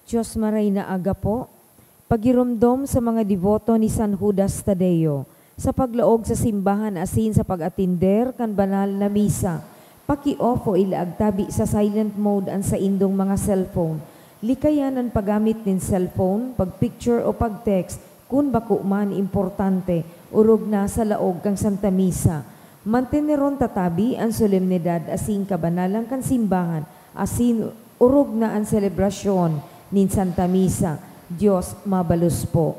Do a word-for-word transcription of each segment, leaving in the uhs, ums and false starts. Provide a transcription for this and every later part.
Diyos, maray na aga po. Pagiromdom sa mga deboto ni San Judas Tadeo sa paglaog sa simbahan asin sa pag-atender kan banal na misa. Paki-off o ilaag tabi sa silent mode an saindong mga cellphone. Likayan an paggamit nin cellphone, pag-picture o pag-text kun bako man importante, orog na sa laog kan Santa Misa. Manteneron ta tabi an solemnidad asin kabanalan kan simbahan asin orog na an selebrasyon nin Santa Misa. Dios mabalos po.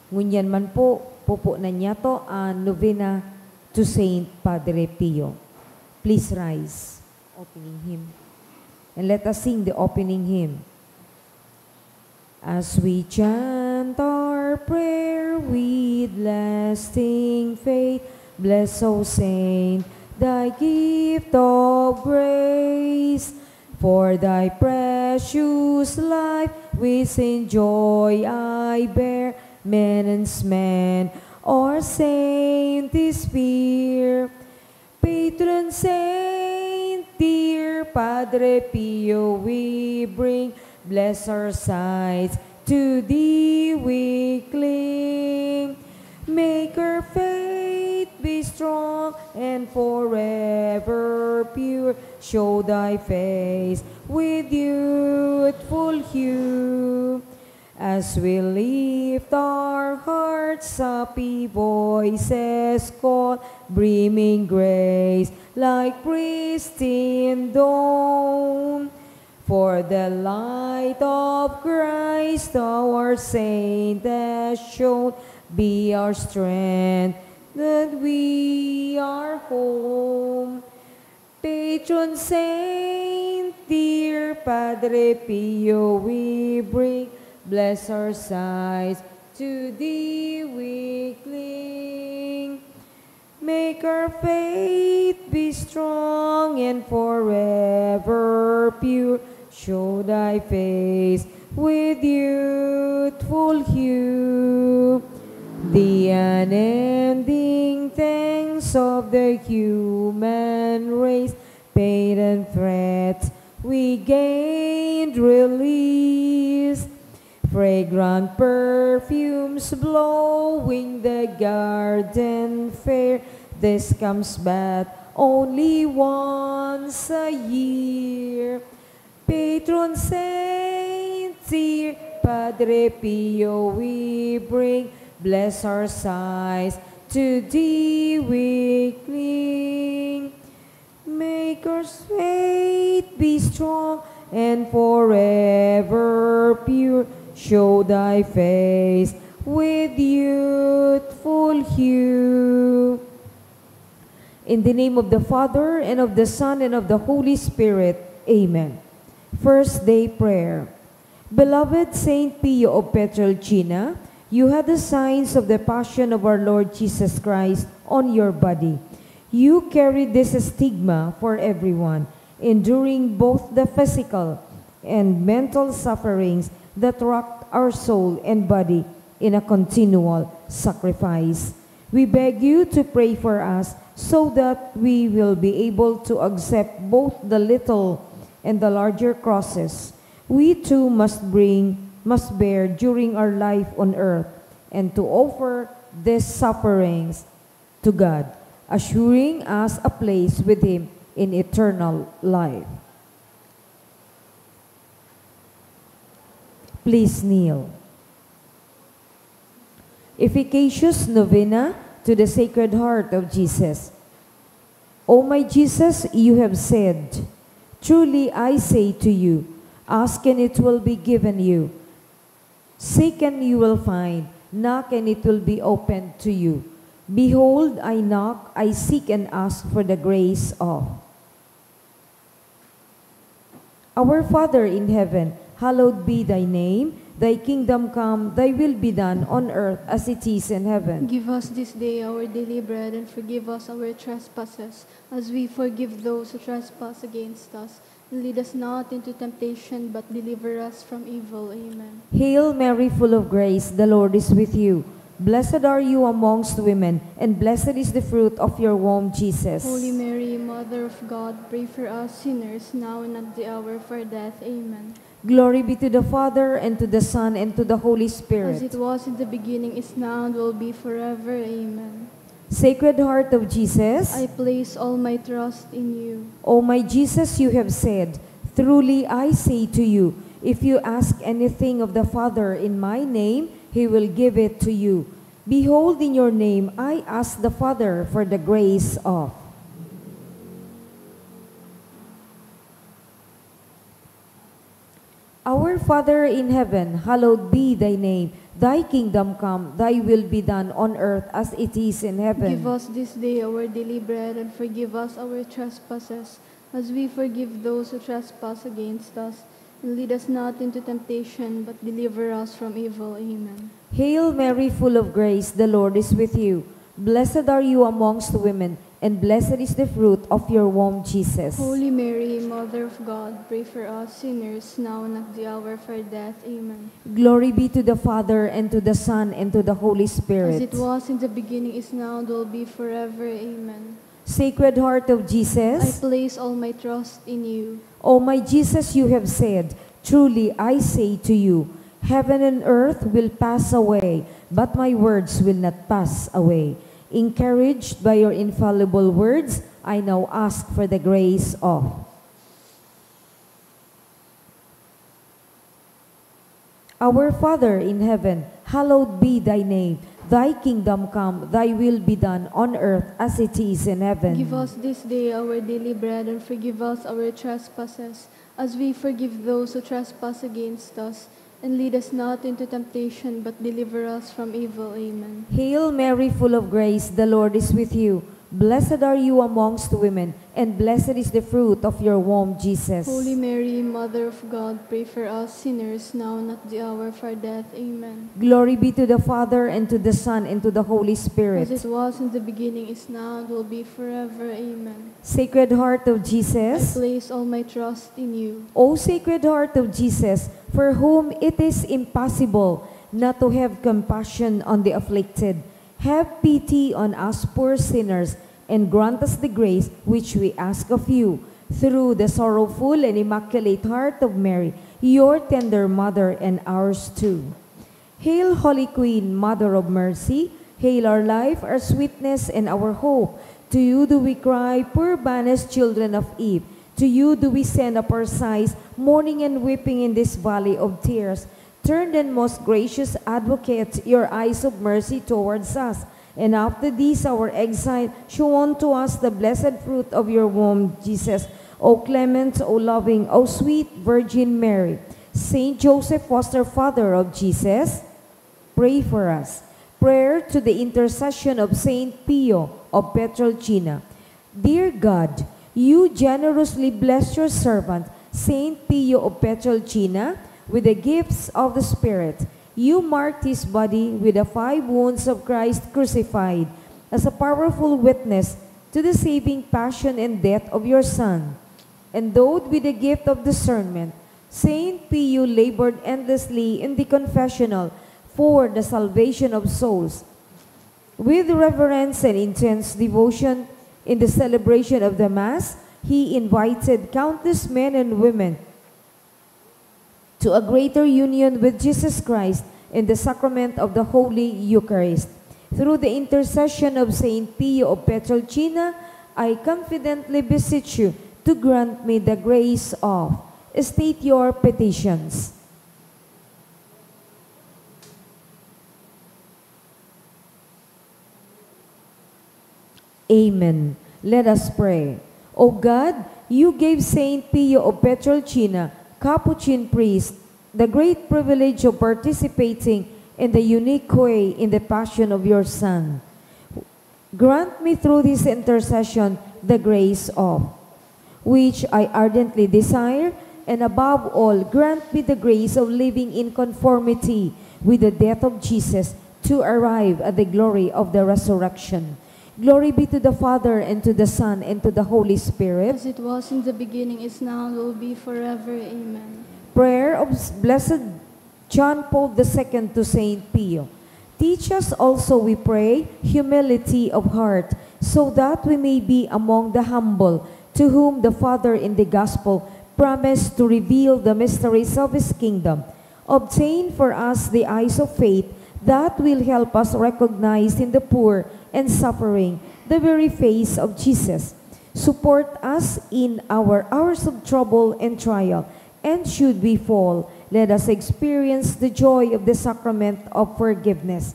Ngunyan man po, pupunan niyato an novena to Saint Padre Pio. Please rise. Opening hymn. And let us sing the opening hymn. As we chant our prayer with lasting faith, bless, O Saint, thy gift of grace. For thy precious life, with same joy I bear, men and men, our saint is here. Patron saint, dear Padre Pio, we bring, bless our sighs, to thee we cling. Make our faith be strong and forever pure. Show thy face with youthful hue. As we lift our hearts, happy voices call, brimming grace like pristine dawn. For the light of Christ our saint has shown, be our strength that we are home. Patron saint, dear Padre Pio, we bring, bless our sighs, to thee we cling. Make our faith be strong and forever pure. Show thy face with youthful hue. The unending thanks of the human race, pain and threats, we gained release. Fragrant perfumes blowing the garden fair, this comes but only once a year. Patron saint, dear Padre Pio, we bring, bless our sighs, to thee we cling. Make our faith be strong and forever pure. Show thy face with youthful hue. In the name of the Father, and of the Son, and of the Holy Spirit. Amen. First Day Prayer. Beloved Saint Pio of Pietrelcina, you had the signs of the passion of our Lord Jesus Christ on your body. You carried this stigma for everyone, enduring both the physical and mental sufferings that racked our soul and body in a continual sacrifice. We beg you to pray for us so that we will be able to accept both the little and the larger crosses we too must bring, must bear during our life on earth, and to offer these sufferings to God, assuring us a place with Him in eternal life. Please kneel. Efficacious Novena to the Sacred Heart of Jesus. O my Jesus, you have said, "Truly I say to you, ask and it will be given you. Seek and you will find. Knock and it will be opened to you. Behold, I knock, I seek and ask for the grace of." Our Father in heaven, hallowed be thy name. Thy kingdom come, thy will be done on earth as it is in heaven. Give us this day our daily bread, and forgive us our trespasses, as we forgive those who trespass against us. And lead us not into temptation, but deliver us from evil. Amen. Hail Mary, full of grace, the Lord is with you. Blessed are you amongst women, and blessed is the fruit of your womb, Jesus. Holy Mary, Mother of God, pray for us sinners, now and at the hour of our death. Amen. Glory be to the Father, and to the Son, and to the Holy Spirit. As it was in the beginning, is now, and will be forever. Amen. Sacred Heart of Jesus. I place all my trust in you. O my Jesus, you have said, "Truly I say to you, if you ask anything of the Father in my name, he will give it to you. Behold, in your name I ask the Father for the grace of." Our Father in heaven, hallowed be thy name. Thy kingdom come, thy will be done on earth as it is in heaven. Give us this day our daily bread, and forgive us our trespasses, as we forgive those who trespass against us. And lead us not into temptation, but deliver us from evil. Amen. Hail Mary, full of grace, the Lord is with you. Blessed are you amongst women, and blessed is the fruit of your womb, Jesus. Holy Mary, Mother of God, pray for us sinners, now and at the hour of our death. Amen. Glory be to the Father, and to the Son, and to the Holy As Spirit. It was in the beginning, is now, and will be forever. Amen. Sacred Heart of I Jesus. Place all my trust in you. O my Jesus, you have said, "Truly I say to you, heaven and earth will pass away, but my words will not pass away." Encouraged by your infallible words, I now ask for the grace of Our Father in heaven, hallowed be thy name. Thy kingdom come, thy will be done on earth as it is in heaven. Give us this day our daily bread, and forgive us our trespasses, as we forgive those who trespass against us. And lead us not into temptation, but deliver us from evil. Amen. Hail Mary, full of grace, the Lord is with you. Blessed are you amongst women, and blessed is the fruit of your womb, Jesus. Holy Mary, Mother of God, pray for us sinners, now and at the hour of our death. Amen. Glory be to the Father, and to the Son, and to the Holy Spirit. As it was in the beginning, is now, and will be forever. Amen. Sacred Heart of I Jesus. Place all my trust in you. O Sacred Heart of Jesus, for whom it is impossible not to have compassion on the afflicted, have pity on us poor sinners, and grant us the grace which we ask of you, through the sorrowful and immaculate heart of Mary, your tender mother, and ours too. Hail, Holy Queen, Mother of Mercy, hail our life, our sweetness, and our hope. To you do we cry, poor banished children of Eve. To you do we send up our sighs, mourning and weeping in this valley of tears. Turn then, most gracious Advocate, your eyes of mercy towards us, and after this our exile, show unto us the blessed fruit of your womb, Jesus. O clement, O loving, O sweet Virgin Mary, Saint Joseph, foster father of Jesus, pray for us. Prayer to the intercession of Saint Pio of Pietrelcina. Dear God, you generously blessed your servant, Saint Pio of Pietrelcina, with the gifts of the Spirit. You marked his body with the five wounds of Christ crucified as a powerful witness to the saving passion and death of your Son. Endowed with the gift of discernment, Saint Pio labored endlessly in the confessional for the salvation of souls. With reverence and intense devotion in the celebration of the Mass, he invited countless men and women to a greater union with Jesus Christ in the sacrament of the Holy Eucharist. Through the intercession of Saint Pio of Pietrelcina, I confidently beseech you to grant me the grace of. State your petitions. Amen. Let us pray. O God, you gave Saint Pio of Pietrelcina, Capuchin priest, the great privilege of participating in the unique way in the passion of your Son. Grant me through this intercession the grace of which I ardently desire, and above all, grant me the grace of living in conformity with the death of Jesus to arrive at the glory of the resurrection. Glory be to the Father, and to the Son, and to the Holy Spirit. As it was in the beginning, is now, and will be forever. Amen. Prayer of Blessed John Paul the Second to Saint Pio. Teach us also, we pray, humility of heart, so that we may be among the humble, to whom the Father in the Gospel promised to reveal the mysteries of His kingdom. Obtain for us the eyes of faith that will help us recognize in the poor and suffering the very face of Jesus. Support us in our hours of trouble and trial, and should we fall, let us experience the joy of the sacrament of forgiveness.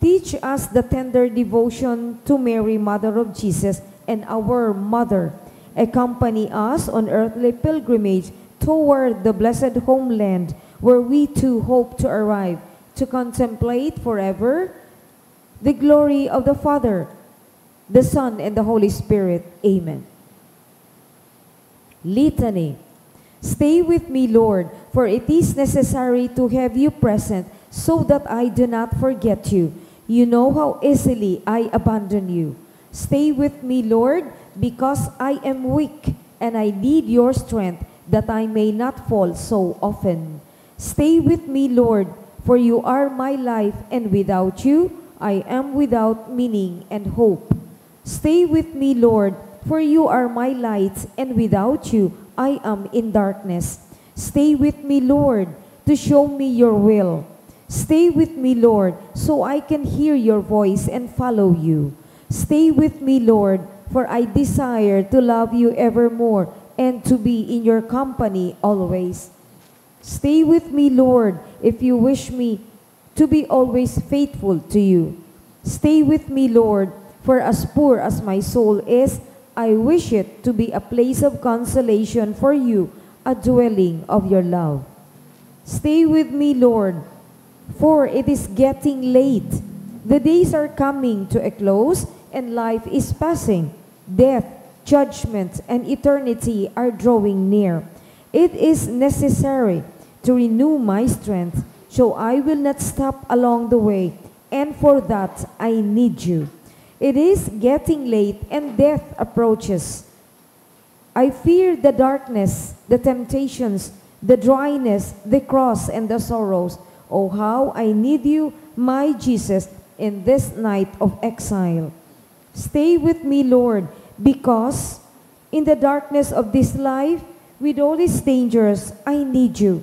Teach us the tender devotion to Mary, Mother of Jesus, and our Mother. Accompany us on earthly pilgrimage toward the blessed homeland where we too hope to arrive, to contemplate forever the glory of the Father, the Son, and the Holy Spirit. Amen. Litany. Stay with me, Lord, for it is necessary to have you present so that I do not forget you. You know how easily I abandon you. Stay with me, Lord, because I am weak and I need your strength that I may not fall so often. Stay with me, Lord, for you are my life, and without you, I am without meaning and hope. Stay with me, Lord, for you are my light, and without you, I am in darkness. Stay with me, Lord, to show me your will. Stay with me, Lord, so I can hear your voice and follow you. Stay with me, Lord, for I desire to love you evermore and to be in your company always. Stay with me, Lord, if you wish me to be always faithful to you. Stay with me, Lord, for as poor as my soul is, I wish it to be a place of consolation for you, a dwelling of your love. Stay with me, Lord, for it is getting late. The days are coming to a close, and life is passing. Death, judgment, and eternity are drawing near. It is necessary to renew my strength, so I will not stop along the way, and for that I need you. It is getting late, and death approaches. I fear the darkness, the temptations, the dryness, the cross, and the sorrows. Oh, how I need you, my Jesus, in this night of exile. Stay with me, Lord, because in the darkness of this life, with all its dangers, I need you.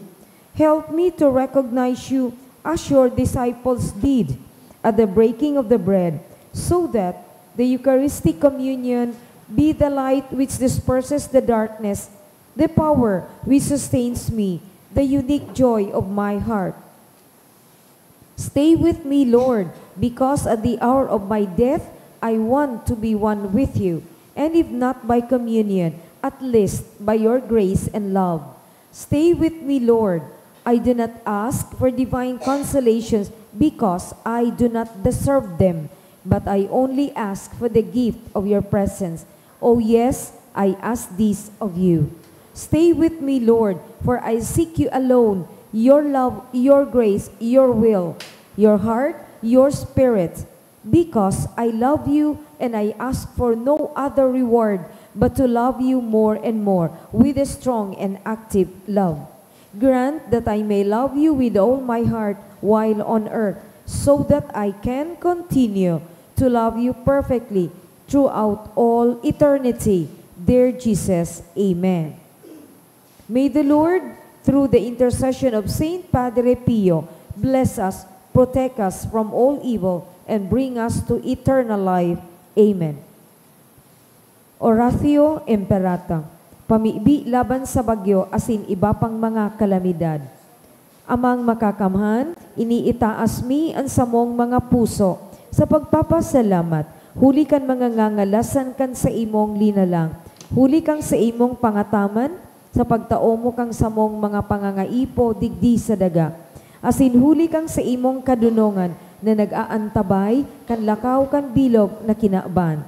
Help me to recognize you as your disciples did at the breaking of the bread, so that the Eucharistic communion be the light which disperses the darkness, the power which sustains me, the unique joy of my heart. Stay with me, Lord, because at the hour of my death, I want to be one with you, and if not by communion, at least by your grace and love. Stay with me, Lord. I do not ask for divine consolations because I do not deserve them, but I only ask for the gift of your presence. Oh yes, I ask this of you. Stay with me, Lord, for I seek you alone, your love, your grace, your will, your heart, your spirit, because I love you and I ask for no other reward but to love you more and more with a strong and active love. Grant that I may love you with all my heart while on earth, so that I can continue to love you perfectly throughout all eternity. Dear Jesus, amen. May the Lord, through the intercession of Saint Padre Pio, bless us, protect us from all evil, and bring us to eternal life. Amen. Oratio Imperata. Pamibi laban sa bagyo asin iba pang mga kalamidad. Amang Makakamhan, iniitaas mi an samong mga puso sa pagpapasalamat huli kan mga ngangalasan kan saimong linalang, huli kan saimong pangataman, sa pagtao mo kan samong mga pangangaipo digdi sa daga, asin huli kan saimong kadonongan na nag-aantabay kan lakaw kan bilog na kinaban.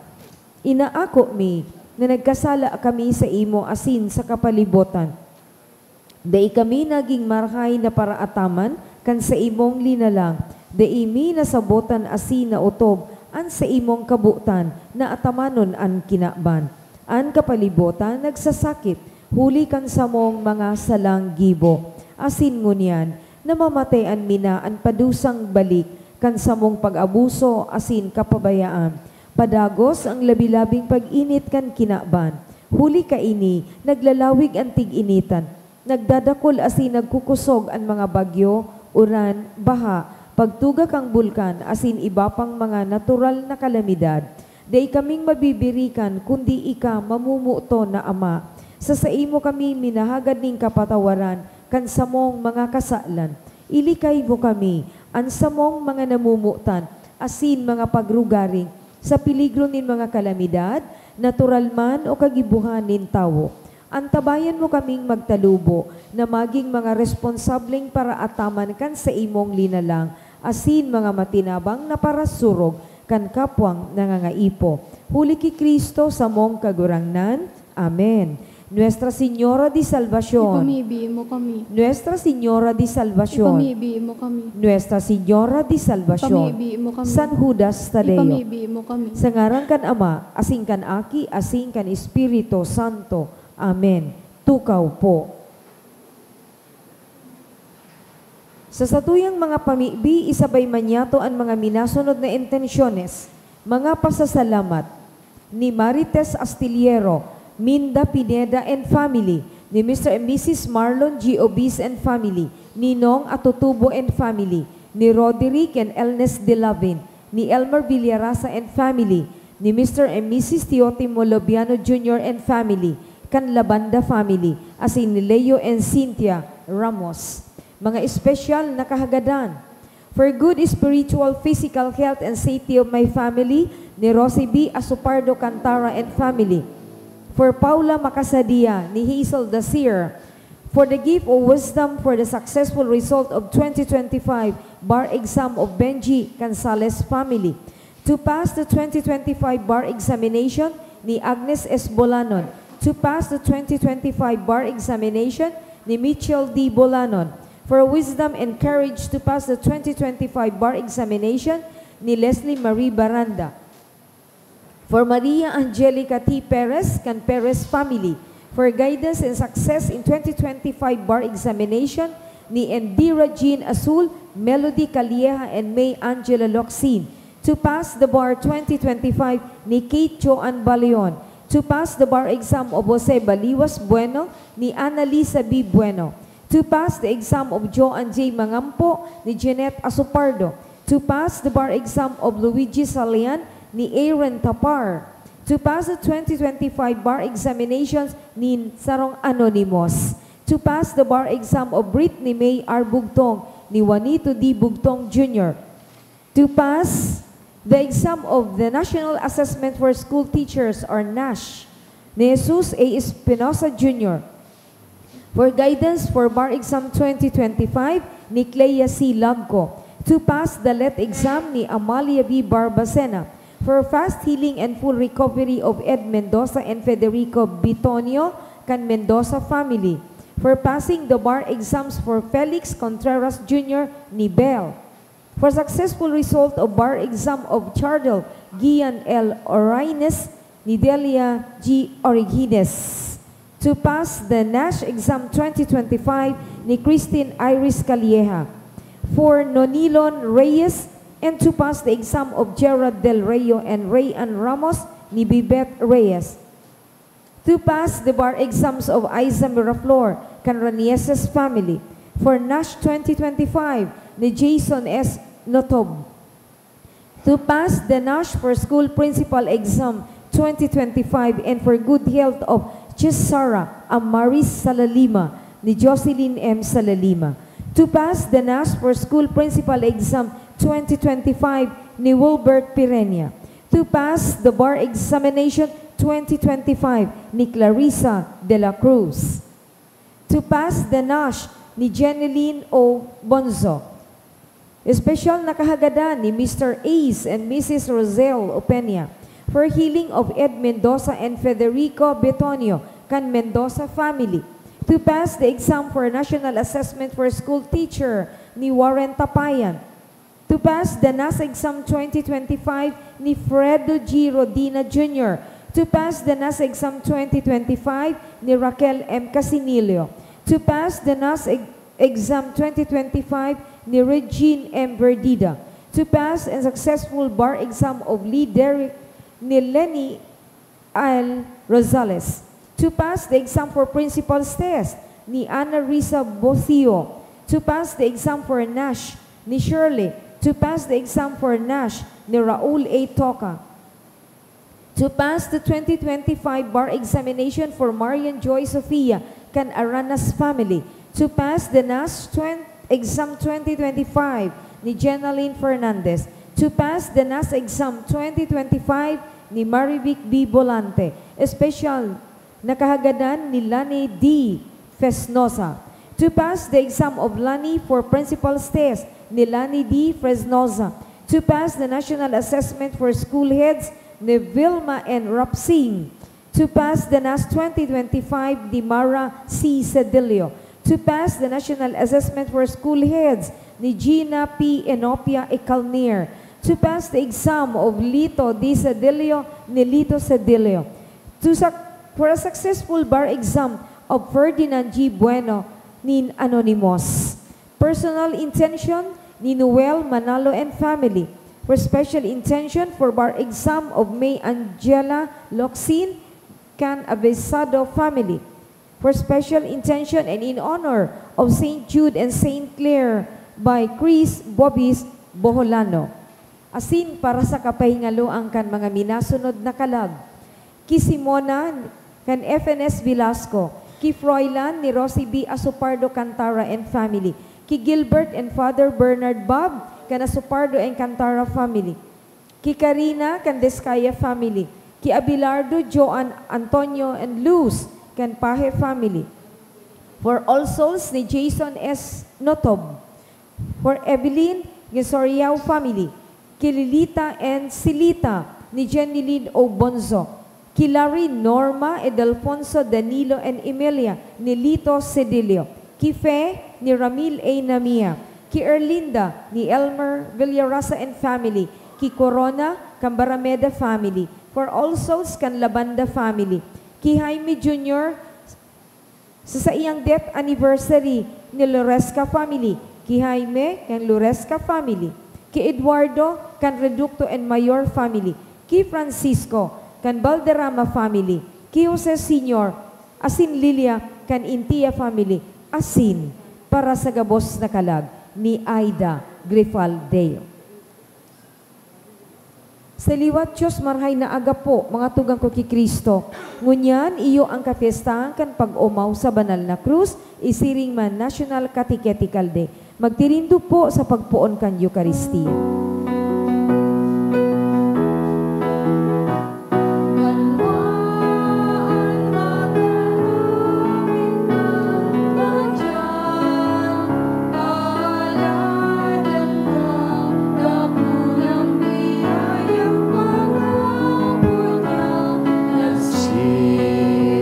Inaako mi na nagkasala kami saimo asin sa kapalibotan. Dai kami nagin marahay na paraataman kan saimong linalang. Dai mi nasabotan asin naotob an saimong kabotan na atamanon an kinaban. An kapalibotan nagsasakit huli kan samong mga salang gibo. Asin ngunyan, namamatayan mi na an padusang balik kan samong pag-abuso asin kapabayaan. Padagos ang labi-labing pag-init kan kinaban. Huli kaini, naglalawig an tig-initan, nagdadakul asin nagkukosog an mga bagyo, uran, baha, pagtuga kan bulkan, asin iba pang mga natural na kalamidad. Dai kaming mabibirikan, kundi ika, mamumuton na Ama. Sa saimo kami minahagad nin kapatawaran kan samong mga kasalan. Ilikay mo kami, an samong mga namumutan, asin mga pagrugaring, sa peligro nin mga kalamidad, natural man o kagibohan nin tawo. Antabayan mo kaming magtalubo na magin mga responsableng paraataman kan saimong linalang asin mga matinabang na parasurog kan kapwang nangangaipo. Huli ki Cristo, samong Kagurangnan. Amen. Nuestra Señora de Salvacion. Ipamibi mo kami. Nuestra Señora de Salvacion. Ipamibi mo kami. Nuestra Señora de Salvacion. Ipamibi mo kami. San Judas Tadeo. Ipamibi mo kami. Sa ngaran kan Ama, asin kan Aki, asin kan Espiritu Santo. Amen. Tukaw po. Sa satuyang mga pamibi, isabay man niyato an mga minasunod na intensyones, mga pasasalamat ni Marites Astillero, Minda Pineda and family, ni Mister and Missus Marlon G. Obis and family, Ninong Atutubo and family, ni Roderick and Elnes Delavin, ni Elmer Villarasa and family, ni Mister and Missus Teotimo Lobiano Junior and family, kan Labanda family, asin ni Leo and Cynthia Ramos. Mga espesyal na kahagadan. For good spiritual, physical health and safety of my family, ni Rosie B. Asupardo Cantara and family. For Paula Macasadia, ni Hazel Dasir. For the gift of wisdom for the successful result of twenty twenty-five bar exam of Benji Cansales family. To pass the twenty twenty-five bar examination ni Agnes S. Bolanon. To pass the twenty twenty-five bar examination ni Mitchell D. Bolanon. For wisdom and courage to pass the twenty twenty-five bar examination ni Leslie Marie Baranda. For Maria Angelica T. Perez kan Perez family. For guidance and success in twenty twenty-five bar examination ni Indira Jean Azul, Melody Calleja, and May Angela Locsin. To pass the bar twenty twenty-five ni Kate Joan Baleon. To pass the bar exam of Jose Baliwas Bueno ni Annalisa B. Bueno. To pass the exam of Joan J. Mangampo ni Jeanette Asopardo. To pass the bar exam of Luigi Salian ni Aaron Tapar. To pass the twenty twenty-five bar examinations ni sarong anonymous. To pass the bar exam of Britney May R. Bugtong ni Juanito D. Bugtong Junior. To pass the exam of the National Assessment for School Teachers or NASH ni Jesus A. Espinosa Junior. For guidance for bar exam twenty twenty-five ni Clea C. Lagco. To pass the LET exam ni Amalia V. Barbacena. For fast healing and full recovery of Ed Mendoza and Federico Bitonio kan Mendoza family. For passing the bar exams for Felix Contreras Junior ni Bel. For successful result of bar exam of Chardel Gian L. Orines ni Delia G. Origines. To pass the NASH exam twenty twenty-five ni Christine Iris Calleja. For Nonilon Reyes, and to pass the exam of Gerard Del Rio and Rayan Ramos ni Bibet Reyes. To pass the bar exams of Aiza Miraflor kan Ranieses family. For NASH twenty twenty-five ni Jason S. Notob. To pass the NASH for School Principal Exam twenty twenty-five and for good health of Cesara Amaris Salalima ni Jocelyn M. Salalima. To pass the NASH for School Principal Exam twenty twenty-five ni Wilbert Pirenia. To pass the bar examination twenty twenty-five ni Clarissa de la Cruz. To pass the NASH ni Jeneline O. Bonzo. Espesyal na kahagadan ni Mister Ace and Missus Roselle Opeña for healing of Ed Mendoza and Federico Betonio kan Mendoza family. To pass the exam for National Assessment for School Teacher ni Warren Tapayan. To pass the NASH exam twenty twenty-five ni Fredo G. Rodina Junior. To pass the NASH exam twenty twenty-five ni Raquel M. Casinillo. To pass the NASH ex- exam twenty twenty-five ni Regine M. Verdida. To pass and successful bar exam of Lee Derrick ni Lenny L. Rosales. To pass the exam for principal's test ni Ana Risa Bocio. To pass the exam for NASH ni Shirley. To pass the exam for NASH ni Raul A. Toca. To pass the twenty twenty-five bar examination for Marian Joy Sofia kan Aranas family. To pass the NASH twen-, exam twenty twenty-five ni Jenalyn Fernandez. To pass the NASH exam twenty twenty-five ni Marivic B. Volante. Special na kahagadan ni Lani D. Fresnosa. To pass the exam of Lani for principal's test ni Lani D. Fresnosa. To pass the national assessment for school heads ni Vilma N. Rapsing. To pass the NASH twenty twenty-five ni Mara C. Sedillo. To pass the national assessment for school heads ni Gina P. Enopia Ecalnir. To pass the exam of Lito D. Sedillo ni Lito Sedillo. To suc-, for a successful bar exam of Ferdinand G. Bueno nin Anonymous. Personal intention ni Noel Manalo and family. For special intention for bar exam of May Angela Locsin kan Avisado family. For special intention and in honor of Saint Jude and Saint Clare by Chris Bobis Boholano. Asin para sa kapahingaloan kan mga minasunod na kalag, ki Simona kan F N S Velasco, ki Froilan ni Rosie B. Asopardo Cantara and family, ki Gilbert and Father Bernard Bob kan Asopardo and Cantara family, ki Karina kan Descaya family, ki Abelardo, Joan, Antonio, and Luz kan Pahe family. For all souls ni Jason S. Notob, for Evelyn Gesoriao family, ki Lilita and Silita ni Jenilyn O. Bonzo, ki Larry, Norma, Edelfonso, Danilo, and Emilia ni Lito Sedillo, ki Fe ni Ramil A. Namia, ki Erlinda ni Elmer Villarasa and family, ki Corona kan Barameda family, for all souls kan Labanda family, ki Jaime Junior sa saiyang death anniversary ni Loresca family, ki Jaime kan Loresca family, ki Eduardo kan Reducto and Mayor family, ki Francisco kan Valderrama family, ki Jose Senior asin Lilia kan Intia family, asin para sa gabos na kalag ni Aida Grifaldeo. Sa liwat Dios, marhay na aga po, mga tugang ko ki Cristo. Ngunyan, iyo an kapyestahan kan pag-omaw sa banal na krus, isiring man National Catechetical Day. Magtirindo po sa pagpoon kan Eukaristia.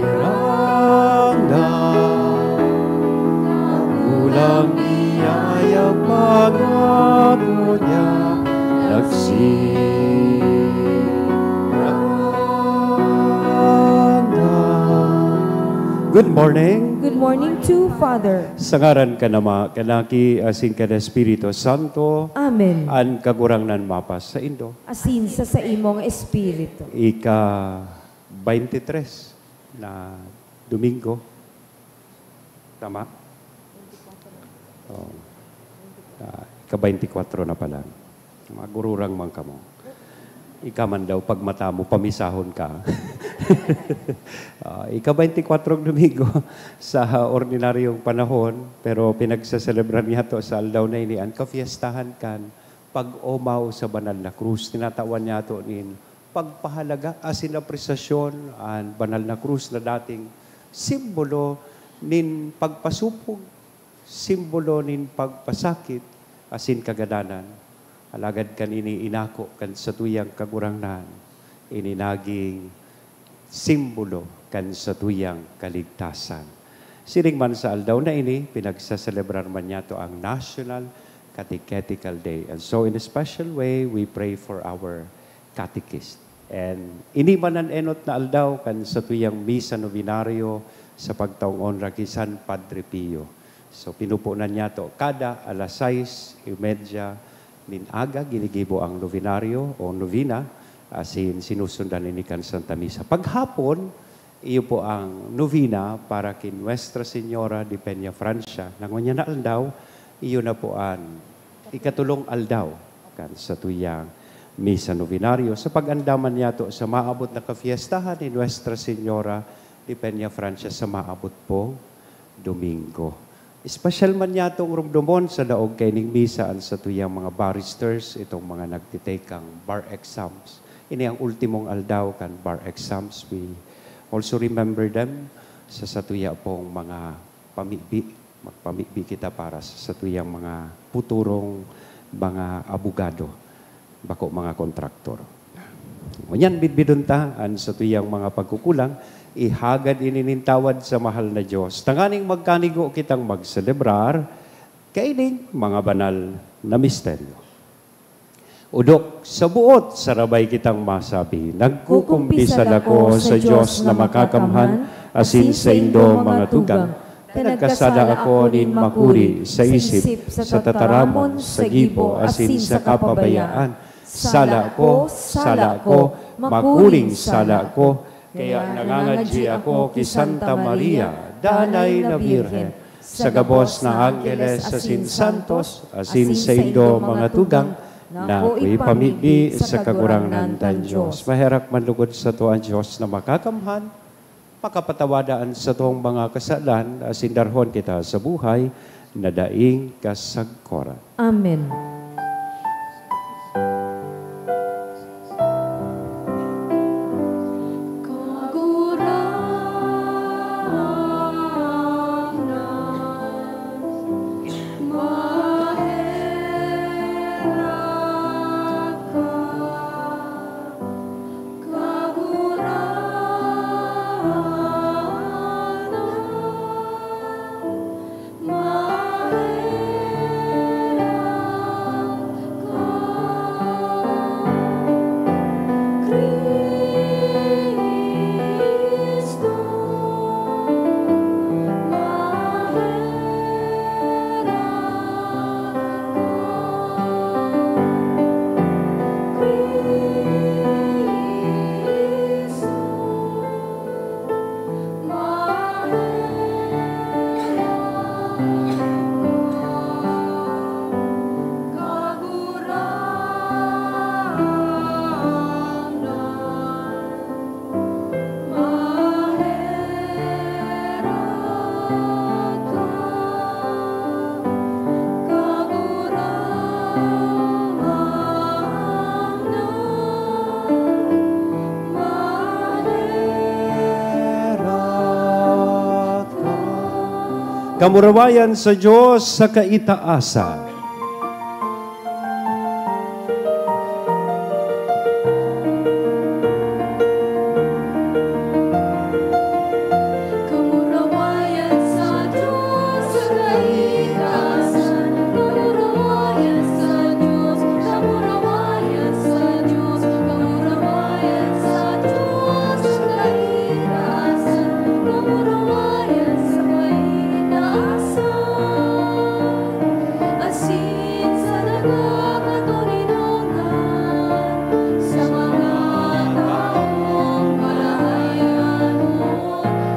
Sirang na, dakulang biyaya pag-apo niya, nagsirang na. Good morning. Good morning to Father. Sa ngaran kan Ama, kan Aki, asin kan Espiritu Santo. Amen. An Kagurangnan mapasaindo. Asin sa saimong espiritu. Ika-twenty-three na Domingo. Tama? Oh. Ah, ika-twenty-four na pala. Magururang man kamo. Ika man daw, pag mata mo, pamisahon ka. Ah, ika-twenty-four Domingo sa ordinaryong panahon, pero pinagsaselebrar niya to sa aldaw na ini, an kafiestahan kan pag-omaw sa banal na krus. Tinatawan niya to nin pagpahalaga asin apresasyon an banal na krus na dating simbolo nin pagpasupog, simbolo nin pagpasakit, asin kagadanan. Alagad kan ini inako kan satuyang Kagurangnan, ini naging simbolo kan satuyang kaligtasan. Siring man sa aldaw na ini, pinagsaselebrar man niyato ang National Catechetical Day. And so, in a special way, we pray for our catechist. And ini man an enot na aldaw kan satuyang misa novenario sa pagtaong onra ki San Padre Pio. So, pinupunan niyato, kada alas sais y media nin aga, ginigibo ang novenario o novena, asin sinusundan ini kan Santa Misa. Paghapon, Iyo po ang novena para ki Nuestra Señora de Peña Francia. Na ngunyan na aldaw, iyo na po an ikatulong aldaw kan satuyang misa novenario sa pag-andaman niyato sa maabot na kafiestahan ni Nuestra Señora de Peña Francia sa maabot pong Domingo. Espesyal man niyato ang rumdomon sa laog kaining misa an satuyang mga barristers, itong mga nagtitake kan bar exams. Ini ang ultimong aldaw kan bar exams. We also remember them sa satuya pong mga pamibi. Magpamibi kita para sa satuyang mga puturong mga abogado, bako mga kontraktor. Ngunyan, bidbidon ta an satuyang mga pagkukulang, ihagad ini nin tawad sa mahal na Dios, tanganing magkanigo kitang magselebrar kaining mga banal na misteryo. Odok, sa buot sarabay kitang masabi, nagkukumpisal ako sa Dios na makakamhan asin saindo, mga tugang, ta nagkasala ako nin makuri sa isip, sa tataramon, sa gibo, asin sa kapabayaan. Sala ko, sala ko, makuring sala ko. Kaya nangangadyi ako ki Santa Maria, Danay na Birhen, sa gabos na angheles asin santos, asin saindo, mga tugang, na akoy pamibi sa Kagurangnan tang Dios. Maherak man lugod sato an Dios na makakamhan, makapatawada an satong mga kasalan, asin darhon kita sa buhay na daing kasagkoran. Amen. Kamurawayan sa Dios sa kaitaasan. Kamurawayan sa Dios sa kaitaasan. Kamurawayan sa Dios, kamurawayan sa Dios, kamurawayan sa Dios sa kaitaasan. Kamurawayan sa kaitaasan. Asin sa nagkakatoninongan, sa mga taong marahay-anon,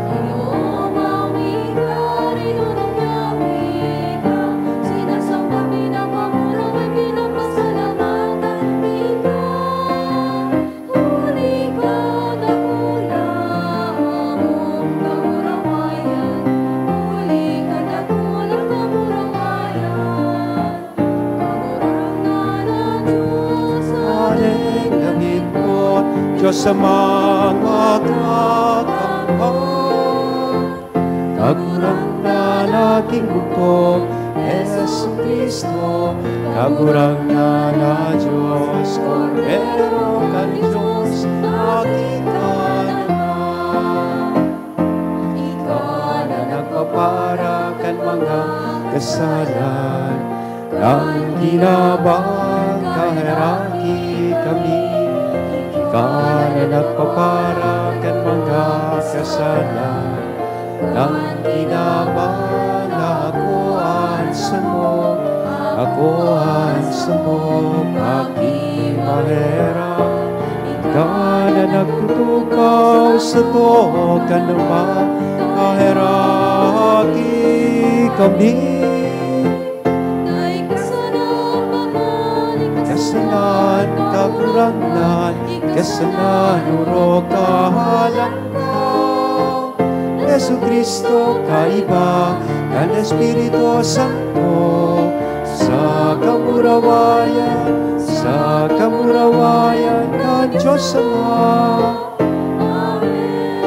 Ginoo, mawi ka, rinurong Yahweh ka, sinasamba, pinapamurahay, pinapasalamatan ka. Huli ka dakula ang kamurawayan, huli ka dakula kamurawayan. Kagurangnan na Dios, aling na midbot, Dios sa mga kakamhan. Kagurangnan na ginugto, Jesu-Cristo, Kagurangnan na Dios, Kordero kan Dios, Aki ka naman. Ika na nagpapara kan mga kasalan kan kinaban, kaheraki kami. Ika na nagpapara kan mga kasalan kan kinaban, ako an samo, ako an samo, pakimaherak. Ika na Nagtutukaw sato kan Ama, kaheraki kami. Kasalan, Kagurangnan, kasalan, orog, kahalan ka. Jesu-Cristo, kaiba kan Espiritu Santo, sa kamurawayan, sa kamurawayan kan Dios Ama. Amen.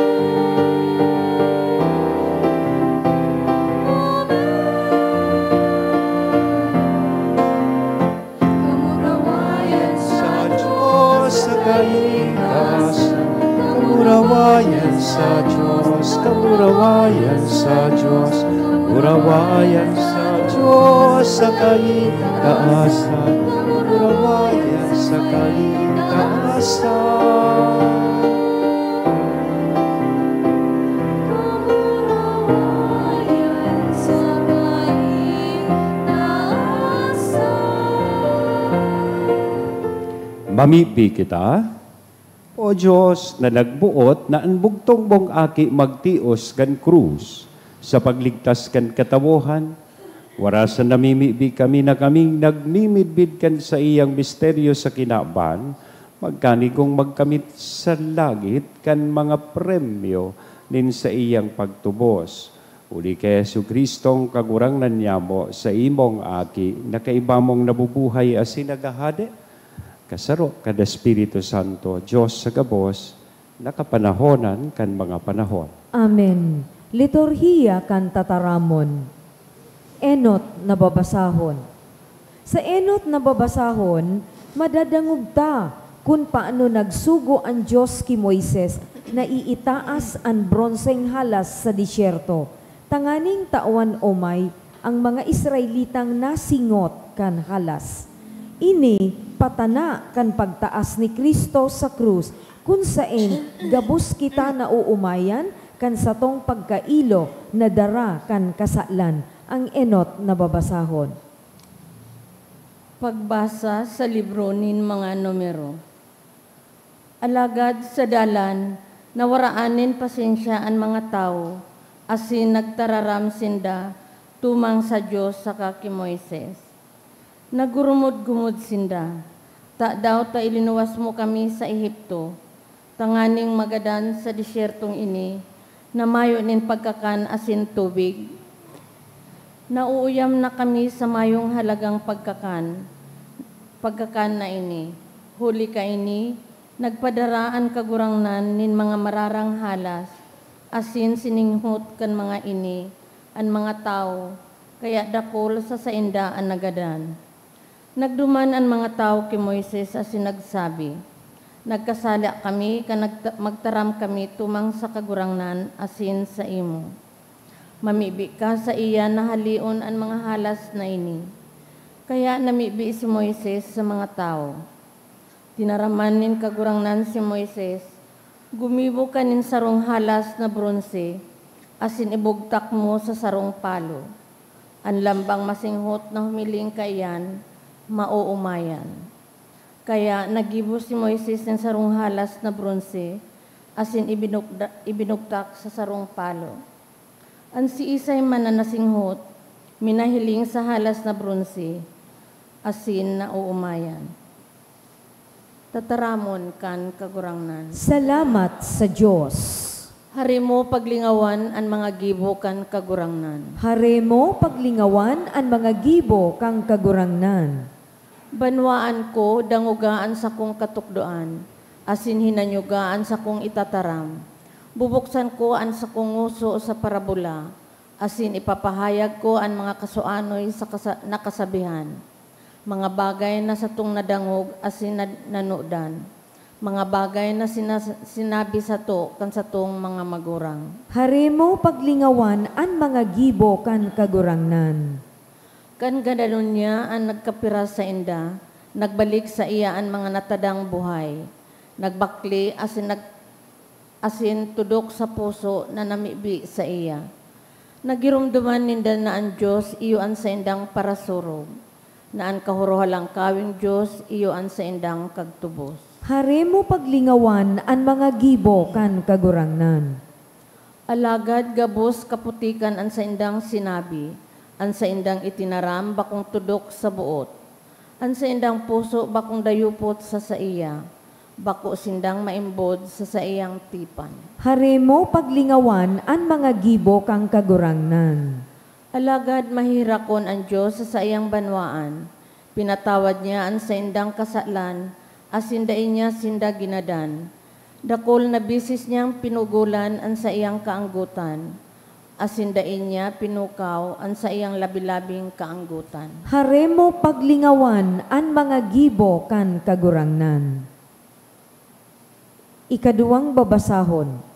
Amen. Kamurawayan sa Dios sa kahiras. Kamurawayan sa Dios, kamurawayan sa Dios, kamurawayan sa Dios sa kaitaasan, kamurawayan sa kaitaasan. Mamibi kita. O Dios, na nagboot na an bugtong mong Aki magtios kan krus sa pagligtas kan katawohan, warasan namimibi kami na kaming nagmimidbid kan saiyang misteryo sa kinaban, magkanigong magkamit sa langit kan mga premyo nin saiyang pagtubos. Huli ki Jesu-Cristong Kagurangnan nyamo, sa imong Aki, na kaiba mong nabubuhay asin naghahade, kasaro kan Espiritu Santo, Dios sa gabos, na kapanahonan kan mga panahon. Amen. Liturhiya kan Tataramon. Enot na babasahon. Sa enot na babasahon, madadangog ta kun paano nagsugo an Dios ki Moises na iitaas an bronseng halas sa disyerto, tanganing tawan omay ang mga Israelitang nasingot kan halas. Ini patana kan pagtaas ni Cristo sa krus, kun saen gabos kita naoomayan kan satong pagkailo na dara kan kasalan. Ang enot na babasahon. Pagbasa sa libro nin mga Numero. Alagad sa dalan, nawaraan nin pasensya an mga tawo, asin nagtararam sinda tumang sa Dios saka ki Moises. Naggurumod-gumod sinda, "Tadaw ta ilinuwas mo kami sa Egipto, tanganing magadan sa desyertong ini na mayo nin pagkakan asin tubig? Nauuyam na kami sa mayong halagang pagkakan, pagkakan na ini. Huli kaini, nagpadara an Kagurangnan nin mga mararang halas, asin sininghot kan mga ini an mga tawo, kaya dakul sa sainda an nagadan." Nagduman an mga tawo ki Moises asin nagsabi, "Nagkasala kami kan nagta-, magtaram kami tumang sa Kagurangnan asin saimo. Mamibi ka saiya na haleon an mga halas na ini." Kaya namibi si Moises sa mga tawo. Tinaraman nin Kagurangnan si Moises, "Gumibo ka nin sarong halas na bronse asin ibugtak mo sa sarong palo. An lambang masinghot na humiling kaiyan, maoomayan." Kaya naggibo si Moises nin sarong halas na bronse asin ibinugda-, ibinugtak sa sarong palo. An siisay man na nasinghot, minahiling sa halas na bronse asin naoomayan. Tataramon kan Kagurangnan. Salamat sa Dios. Harimo paglingawan an mga gibo kan Kagurangnan. Harimo paglingawan an mga gibo kan Kagurangnan. Banwaan ko, dangoga an sakong katukdoan, asin hinanyoga an sakong itataram. Bubuksan ko an sakong ngoso sa parabola, asin ipapahayag ko an mga kasuanoy sa kasa-, na kasabihan, mga bagay na satong nadangog asin na-, nanodan, mga bagay na sina-, sinabi sato kan satong mga magurang. Harimo paglingawan an mga gibo kan Kagurangnan. Kan gadanon niya an nagkapiras sainda, nagbalik saiya an mga natadang buhay, nagbakle asin nag-, asin tudok sa puso na namibi saiya. Nagiromdoman ninda na an Dios iyo an saindang parasurog, na an Kahorohalangkaweng Dios iyo an saindang kagtubos. Harimo paglingawan an mga gibo kan Kagurangnan. Alagad gabos kaputikan an saindang sinabi, an saindang itinaram bakong tudok sa boot, an saindang puso bakong dayupot sa saiya, bako sindang maimbod sa saiyang tipan. Harimo paglingawan an mga gibo kan Kagurangnan. Alagad maheherakon an Dios sa saiyang banwaan, pinatawad niya an saindang kasalan, asin dai niya sinda ginadan. Dakul na beses niyang pinugolan an saiyang kaanggotan, asin dai niya pinukaw an saiyang labi-labing kaanggotan. Harimo paglingawan an mga gibo kan Kagurangnan. Ikaduwang babasahon.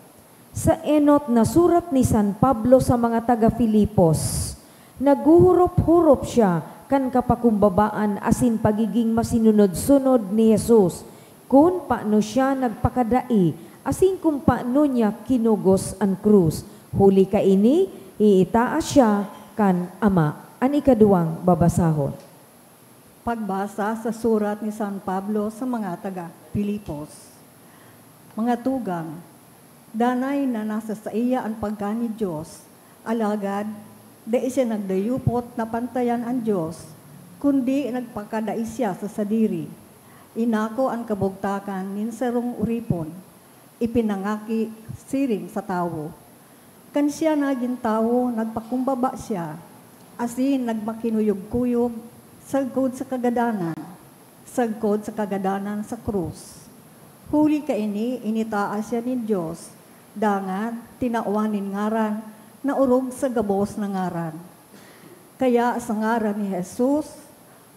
Sa enot na surat ni San Pablo sa mga taga Filipos, naghuhurop-hurop siya kan kapakumbabaan asin pagiging masinunod-sunod ni Jesus, kun paano siya nagpakadai asin kun paano niya kinugos an krus. Huli kaini, iitaas siya kan Ama. An ikaduwang babasahon. Pagbasa sa surat ni San Pablo sa mga taga Filipos. Mga tugang, danay na nasa saiya an pagka nin Dios, alagad dai siya nagdayupot na pantayan an Dios, kundi nagpakadai siya sa sadiri. Inako an kabugtakan nin sarong oripon, ipinangaki siring sa tawo. Kan siya nagin tawo, nagpakumbaba siya, asin nagmakinuyog-kuyog sagkod sa kagadanan, sagkod sa kagadanan sa krus. Huli kaini, initaas siya nin Dios, dangan tinawan nin ngaran na orog sa gabos na ngaran. Kaya sa ngaran ni Jesus,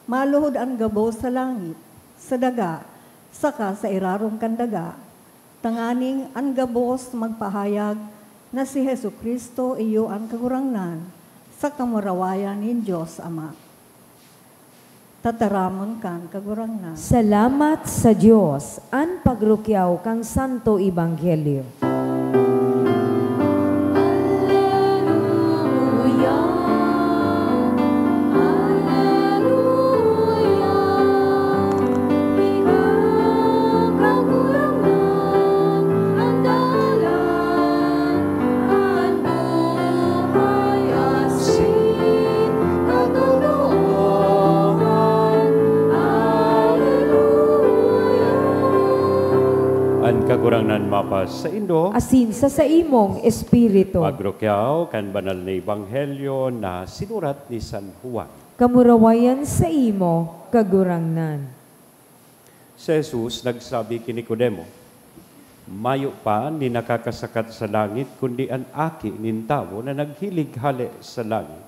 maluhod an gabos sa langit, sa daga, saka sa irarom kan daga, tanganing an gabos magpahayag na si Jesu-Cristo iyo an Kagurangnan, sa kamurawayan nin Dios Ama. Tataramon kan Kagurangnan. Salamat sa Dios, an pagrukyaw kan Santo Ebanghelyo. Alleluia, alleluia, ika, Kagurangnan, an dalan, an buhay asin katotoohan. Alleluia. An Kagurangnan mapasaindo. Asin sa saimong espiritu. Pagrukyaw kan banal na ebanghelyo na sinurat ni San Juan. Kamurawayan saimo, Kagurangnan. Si Jesus nagsabi ki Nicodemo, "Mayo pa nin nakakasakat sa langit, kundi an Aki nin Tawo na naghilig hale sa langit."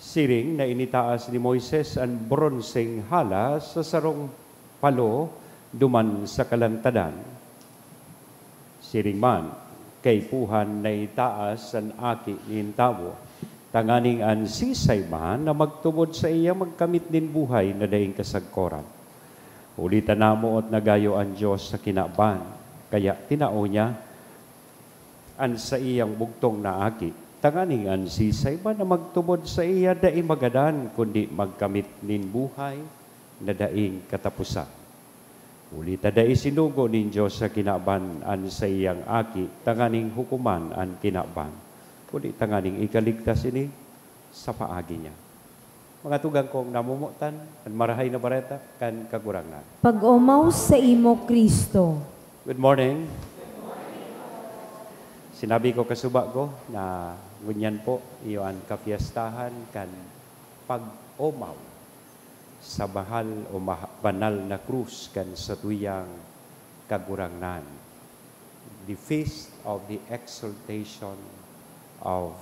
Siring na initaas ni Moises an bronseng hala sa sarong palo duman sa kalantadan, siring man, kaipuhan na itaas an Aki nin Tawo, tanganing an sisay man na magtubod saiya magkamit nin buhay na daing kasagkoran. Huli ta namoot na gayo an Dios sa kinaban, kaya tinao niya an saiyang bugtong na Aki, tanganing an sisay man na magtubod saiya dai magadan, kundi magkamit nin buhay na daing kataposan. Huli ta dai sinugo nin Dios sa kinaban an saiyang Aki tanganing hukoman an kinaban, kundi tanganing ikaligtas ini sa paagi niya. Mga tugang kong namomotan, an Marahay na Bareta kan Kagurangnan. Pag-omaw saimo, Cristo. Good morning. Sinabi ko kasuba ko na ngunyan po iyo an kapiestahan kan pag-omaw sa mahal o maha-, banal na krus kan satuyang Kagurangnan, the feast of the exaltation of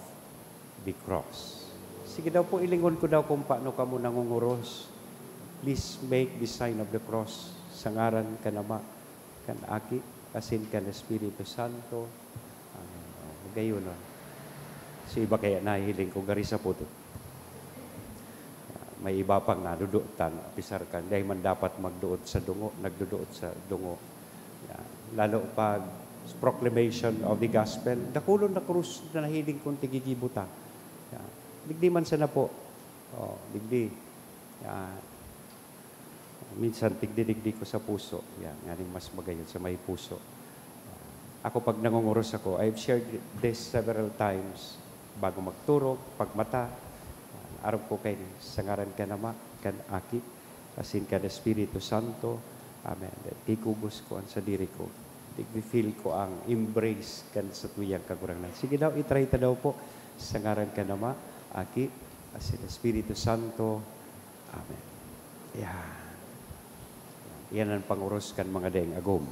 the cross. Sige daw po, ilingon ko daw kung paano kamo nangunguros. Please make the sign of the cross sa ngaran kan Ama, kan Aki, asin kan Espiritu Santo. Amen. O, magayon, no? Si iba kaya nahihiling ko, gari sa pudot. May iba pang naduduotan, apisar kan, dai man dapat magduot sa dungo, nagduduot sa dungo. Yan. Lalo pag proclamation of the gospel, dakulon na krus na nahiling kong tigigibo ta. Yan. Digdi man sana po. O, digdi. Yan. Minsan, tigdi-digdi ko sa puso. Yan, nganing mas magayon sa may puso. Ako, pag nangunguros ako, I've shared this several times. Bago magturog, pagmata, arog ko kay sa ngaran kan Ama, kan Aki, asin kan Espiritu Santo. Amen. Kikugos ko ang sadiri ko. Tigfi-feel ko ang embrace kan satuyang Kagurangnan. Sige daw, i-try ta daw po sa ngaran kan Ama, Aki, asin Espiritu Santo. Amen. Yan. Yan ang panguros kan mga daing agom.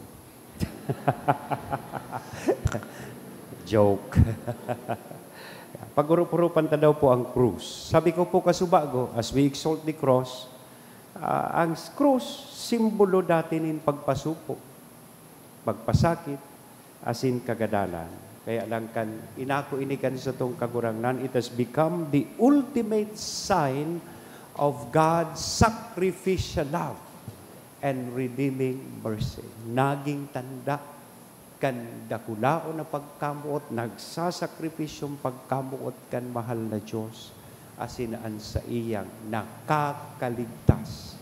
Joke. Pag-urup-urupan ta daw po ang krus. Sabi ko po kasubago, as we exalt the cross, ah, ang krus, simbolo dati nin pagpasupo, pagpasakit, asin kagadanan. Kaya lang kan inako ini kan satong Kagurangnan, it has become the ultimate sign of God's sacrificial love and redeeming mercy. Naging tanda kan dakulaon na pagkamoot, nagsasakripisyong pagkamoot kan mahal na Diyos, asin an saiyang nakakaligtas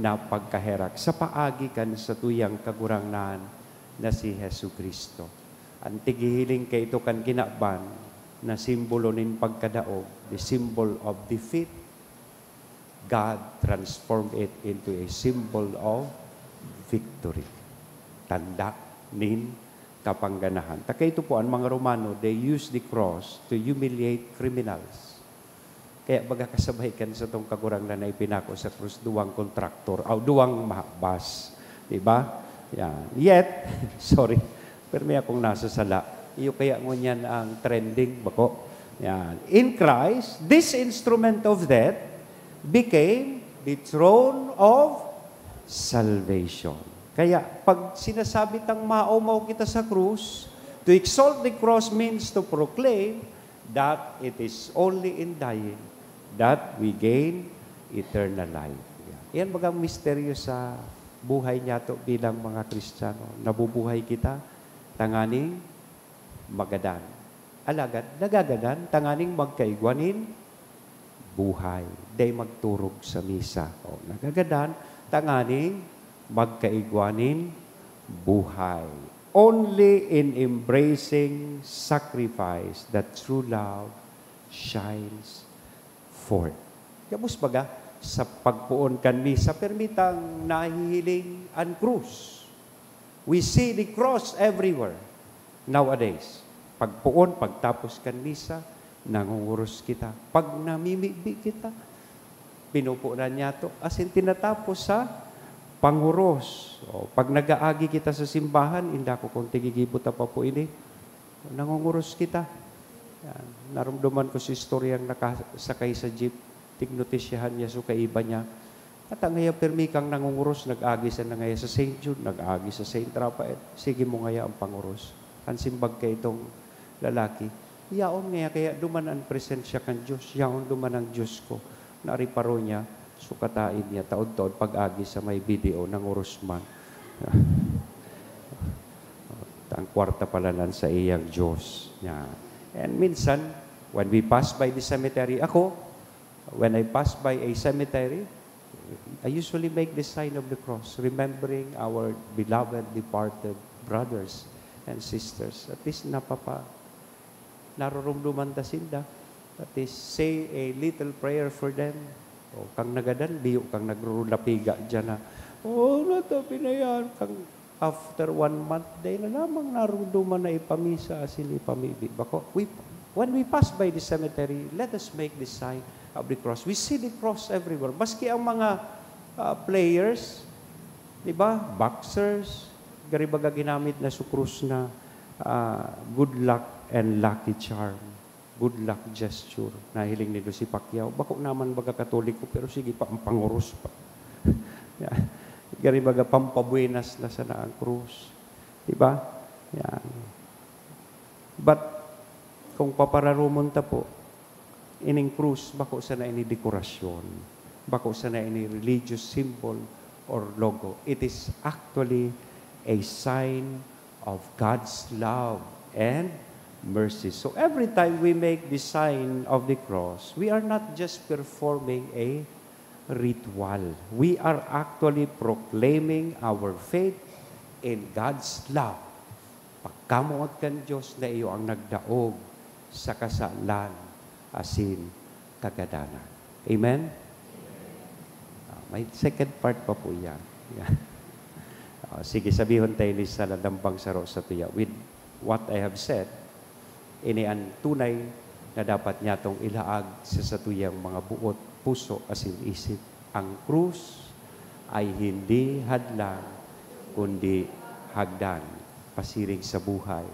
na pagkaherak sa paagi kan satuyang Kagurangnan na si Jesu-Cristo. An tighihiling kaito kan kinaban na simbolo nin pagkadaog, the symbol of defeat, God transformed it into a symbol of victory. Tanda nin kapangganahan. Ta kaito po, an mga Romano, they use the cross to humiliate criminals. Kaya baga kasabay kan satong Kagurangnan na ipinako sa krus, duwang kontraktor, o duwang mahabas. Di ba? Yan. Yet, sorry, pero may akong nasasala. Iyo kaya ngunyan ang trending, bako? Yan. In Christ, this instrument of death became the throne of salvation. Kaya, pag sinasabi tang maomaw kita sa krus, to exalt the cross means to proclaim that it is only in dying that we gain eternal life. Yan bagang misteryo sa buhay niyato bilang mga Kristiyano. Nabubuhay kita tanganing magadan. Alagad nagagadan tanganing magkaigwa nin buhay. Dai magturog sa misa. O, nagagadan tanganing magkaigwa nin buhay. Only in embracing sacrifice that true love shines forth. Gabos baga, sa pagpoon kan misa, permitang nahihiling an krus. We see the cross everywhere nowadays. Pagpoon, pagtapos kan misa, nangunguros kita. Pag namimibi kita, pinupunan niyato. Asin tinatapos sa panguros. O, pag nag-aagi kita sa simbahan, inda ko kung tigigibo ta pa po ini, nangunguros kita. Yan. Narumduman ko si istoryang nakasakay sa jeep, tignotisyahan niya so kaiba niya. At ang ngaya pirmi kang nangunguros, nag-agi sa nangaya sa Saint Jude, nag-agi sa Saint Raphael. Sige mo ngaya ang panguros. Ang simbag kay itong lalaki, yaon ngaya kaya duman ang presensya kan Diyos, yaon duman ang Diyos ko. Nariparo niya, sukatain niya, taod-taod pag-agi sa may B D O, nanguros man. Ang kwarta pala nan sa iyang Diyos. Yan. And minsan, when we pass by the cemetery, ako, when I pass by a cemetery, I usually make the sign of the cross, remembering our beloved departed brothers and sisters. At least napapa-, narurumduman ta sinda. At least say a little prayer for them. O, kang nagadan, biyo kang nagrurulapiga dyan na, "Oh, natabi na yan." Kang after one month, dai na lamang narumduman na ipamisa asin ipamibi. Bako, we, when we pass by the cemetery, let us make the sign of the cross. We see the cross everywhere. Maski ang mga, ah, players, di ba? Boxers, gari baga ginamit na su krus na, ah, good luck and lucky charm. Good luck gesture. Nahiling nindo si Pacquiao. Bako naman baga Katoliko, pero sige pa, ang panguros pa. Yan. Gari baga pampabuenas na sana ang krus. Di ba? Yan. But, kung papararumon ta po, ining krus, bako sana ini dekorasyon. Bako sana ini religious symbol or logo. It is actually a sign of God's love and mercy. So every time we make the sign of the cross, we are not just performing a ritual. We are actually proclaiming our faith in God's love. Pagkamoot kan Dios na iyo ang nagdaog sa kasalan asin kagadanan. Amen? Ah, may second part pa po yan. Yan. Ah, sige, sabihon tayo ni sa ladambang saro sa tuya. With what I have said, ini an tunay na dapat niyatong ilaag sa satuyang mga buot, puso, asin isip. Ang krus ay hindi hadlang, kundi hagdan, pasiring sa buhay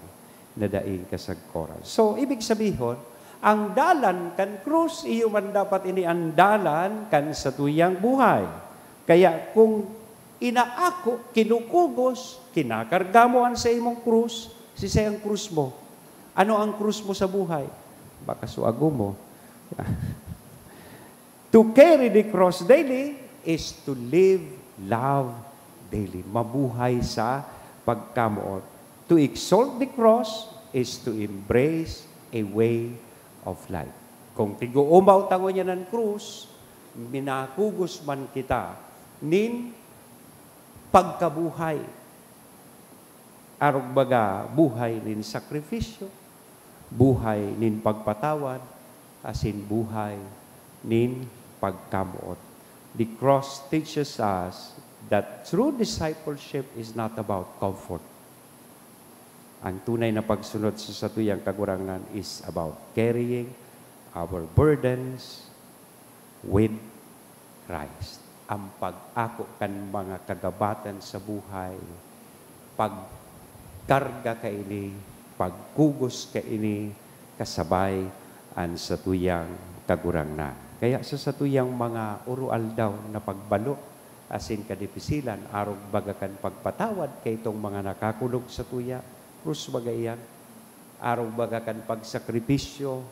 na daing kasagkoran. So, ibig sabihon, ang dalan kan krus, iyo man dapat ini an dalan kan satuyang buhay. Kaya kung inaako, kinukugos, kinakarga mo an saimong krus, sisay ang krus mo? Ano ang krus mo sa buhay? Baka suago mo. To carry the cross daily is to live love daily. Mabuhay sa pagkamoot. To exalt the cross is to embrace a way of life. Kung tig-uumaw ta ngunyan an krus, minakugos man kita nin pagkabuhay. Arog baga, buhay nin sakripisyo, buhay nin pagpatawad, asin buhay nin pagkamoot. The cross teaches us that true discipleship is not about comfort. Ang tunay na pagsunod sa satuyang Kagurangnan is about carrying our burdens with Christ. Ang pag-ako kan mga kagabatan sa buhay, pagkarga kaini, pagkugos kaini, kasabay an satuyang Kagurangnan. Kaya sa satuyang mga oro-aldaw na pagbalo asin kadipisilan, arog baga kan pagpatawad kaitong mga nakakulog satuya, krus baga iyan, arog baga kan pagsakripisyo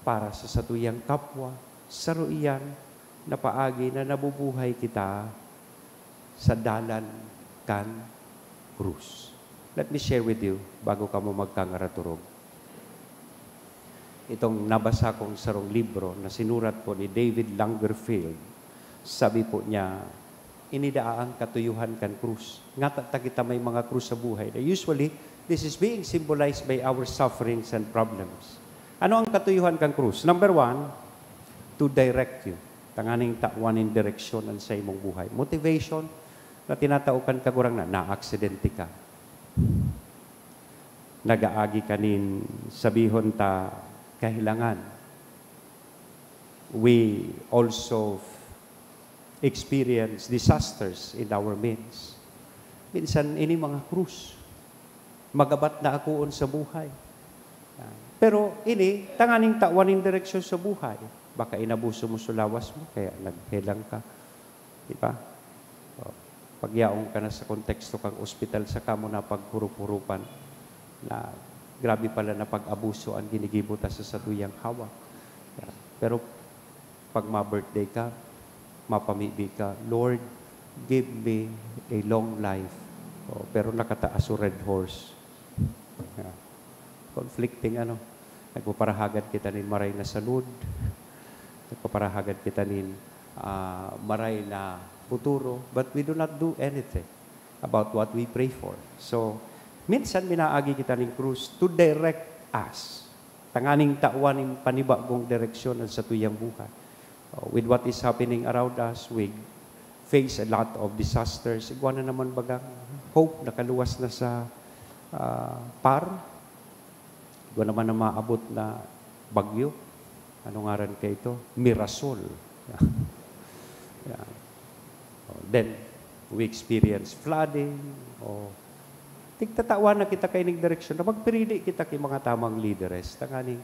para sa satuyang kapwa, saro iyan na paagi na nabubuhay kita sa dalan kan krus. Let me share with you, bago kamo magkangaraturog. Itong nabasa kong sarong libro na sinurat po ni David Langerfeld. Sabi po niya, "Ini daa ang katuyuhan kan krus." Ngata ta kita may mga krus sa buhay. Na usually, this is being symbolized by our sufferings and problems. Ano ang katuyuhan kan krus? Number one, to direct you. Tanganing tawan nin direksyon an saimong buhay. Motivation na tinatao kan Kagurangnan, naaksidente ka. Nagaagi ka nin, sabihon ta, kahelangan. We also experience disasters in our midst. Minsan, ini mga krus, magabat na akoon sa buhay. Pero ini, tanganing tawan nin direksyon sa buhay. Baka inabuso mo sa lawas mo, kaya naghelang ka. Di ba? O, pagyaon ka na sa konteksto kang ospital, saka mo na paghurup-hurupan na grabe pala na pag-abuso ang ginigibo ta sa satuyang hawak. Pero pag ma-birthday ka, mapamibi ka, "Lord, give me a long life." O, pero nakataas so red horse. Yeah. Conflicting ano. Nagpaparahagad kita nin maray na salud. Nagpaparahagad kita nin, ah, maray na futuro. But we do not do anything about what we pray for. So, minsan minaagi kita nin krus to direct us. Tanganing tawan nin panibagong direksyon an satuyang buhay. Uh, with what is happening around us, we face a lot of disasters. Igwa na naman bagang hope, nakaluwas na sa, ah, par. Igwa naman na maabot na bagyo. Ano ngaran ka ito? Mirasol. Yeah. Oh, then, we experience flooding. O, tigtatawan na kita kaining direksyon na magpirili kita ki mga tamang lideres. Tanganing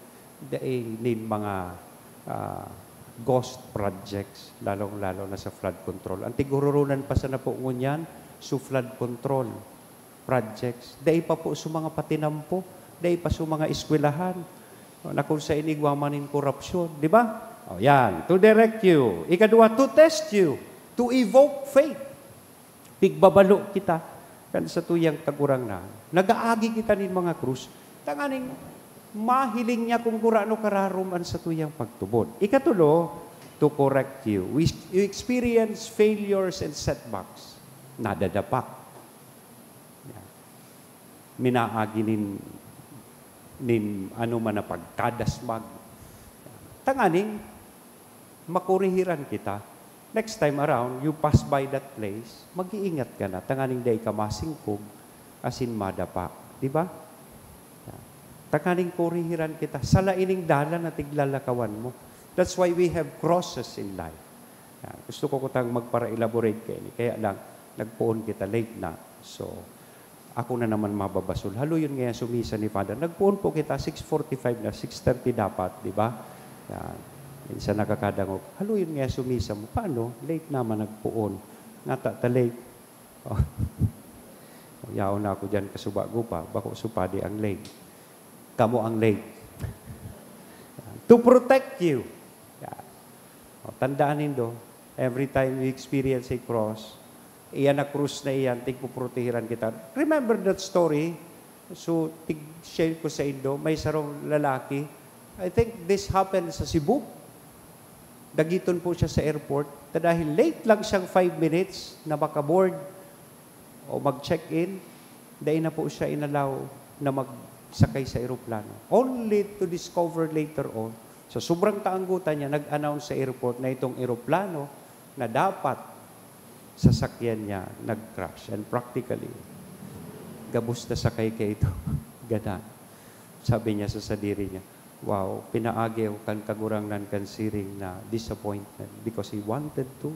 dai nin mga, ah, ghost projects, lalong-lalo na sa flood control. Ang tiguroronan pa sana po ngunyan, so flood control projects. Dai pa po sa mga patinampo, dai pa sa mga eskwelahan. O, na kung sa inigwa man nin korupsyon, di ba? O, yan. To direct you. Ikadwa, to test you. To evoke faith. Pigbabalo kita kan satuyang Kagurangnan. Nagaagi kita nin mga krus. Tanganing mahiling niya kung gurano kararom an satuyang pagtubod. Ikatulo, to correct you. We, you experience failures and setbacks. Nadadapa. Yeah. Minaagi nin, nin ano man na pagkadasmag. Tanganing, makurihiran kita. Next time around, you pass by that place, mag-iingat ka na. Tanganing dai ka masingkog, asin madapa. Di ba? Tanganing kurihiran kita. Sala ining dalan na tiglalakawan mo. That's why we have crosses in life. Yan. Gusto ko kutang magpara-elaborate kaini. Kaya lang, nagpoon kita, late na. So, ako na naman mababasol. Haloyon ngaya sumisa ni Father. Nagpoon po kita, six forty-five na, six thirty dapat, di ba? Yan. Minsan nakakadangog, "Haloyon ngaya sumisa mo." Paano? Late naman nagpoon. Ngata ta late. Oh. Yaon na ako dyan, kasubago pa. Bako supadi ang late. Kamo ang late. To protect you. Yan. O, tandaan nindo, every time we experience a cross, iyan na krus na iyan, tigpoprotehiran kita. Remember that story? So, tig-share ko sa indo, may sarong lalaki. I think this happened sa Cebu. Dagiton po siya sa airport. Ta dahil late lang siyang five minutes na makaboard o mag-check-in, dai na po siya inalaw na magsakay sa eroplano. Only to discover later on, sa sobrang kaanggutan niya, nag-announce sa airport na itong eroplano na dapat sasakyan niya, nag-crash. And practically, gabos na sakay kaito. Gadan. Sabi niya sa sadiri niya, "Wow, pinaagi ako kan Kagurangnan kan siring na disappointment because He wanted to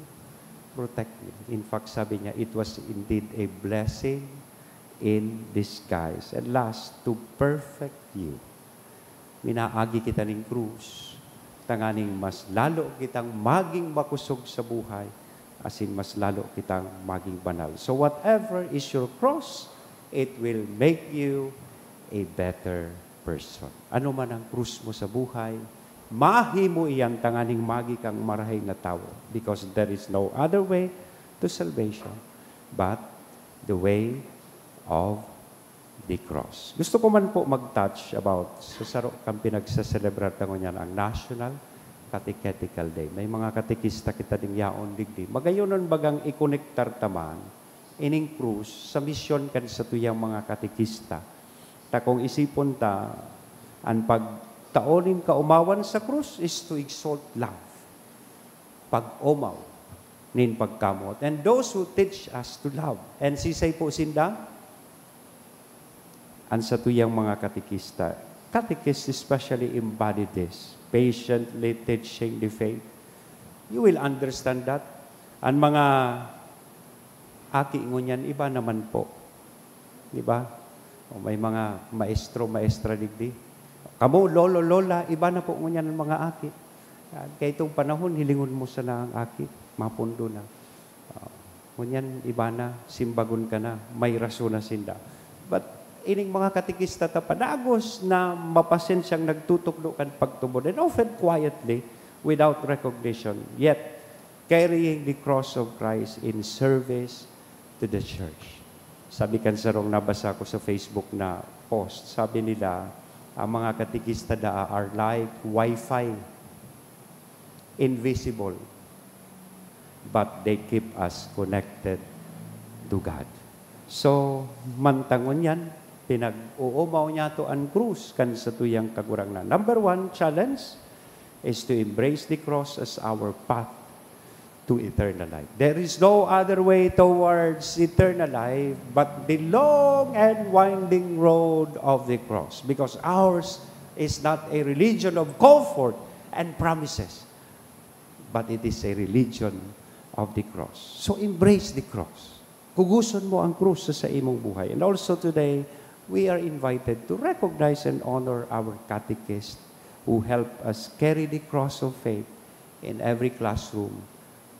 protect me." In fact, sabi niya, "It was indeed a blessing in disguise." And last, to perfect you. Minaagi kita nin krus, tanganing mas lalo kitang maging makosog sa buhay, asin mas lalo kitang maging banal. So whatever is your cross, it will make you a better person. Ano man ang krus mo sa buhay, mahimo iyan tanganing magi kang marahay na tawo, because there is no other way to salvation but the way of the cross. Gusto ko man po mag-touch about sa saro kan pinagseselebrar ta ngunyan, ang National Catechetical Day. May mga katekista kita ding yaon digdi. Magayonon bagang ikonektar ta man ining krus sa misyon kan satuyang mga katekista. Ta kung isipon ta, an pagtao nin kaomawan sa krus is to exalt love. Pag-omaw nin pagkamoot. And those who teach us to love. And sisay po sinda? An satuyang mga katekista. Catechist especially embodied this, patiently teaching the faith. You will understand that. An mga aki ngunyan, iba naman po. Di ba? O may mga maestro, maestra digdi. Kamo, lolo, lola, iba na po ngunyan ang mga aki. Ah, kaya itong panahon, hilingon mo sana ang aki, mapundo na. Ah, ngunyan, iba na, simbagon ka na, may rason na sinda. But ining mga katekista ta padagos na mapasensyang nagtutukdo kan pagtubod, and often quietly, without recognition. Yet, carrying the cross of Christ in service to the church. Sabi kan sarong nabasa ko sa Facebook na post, sabi nila, ang mga katekista daa are like wifi, invisible, but they keep us connected to God. So, mantangon yan, pinag-uumaw niya to an krus kan satuyang Kagurangnan. Number one, challenge is to embrace the cross as our path to eternal life. There is no other way towards eternal life but the long and winding road of the cross, because ours is not a religion of comfort and promises, but it is a religion of the cross. So embrace the cross. Kugoson mo ang krus sa, sa imong buhay. And also today, we are invited to recognize and honor our catechist who help us carry the cross of faith in every classroom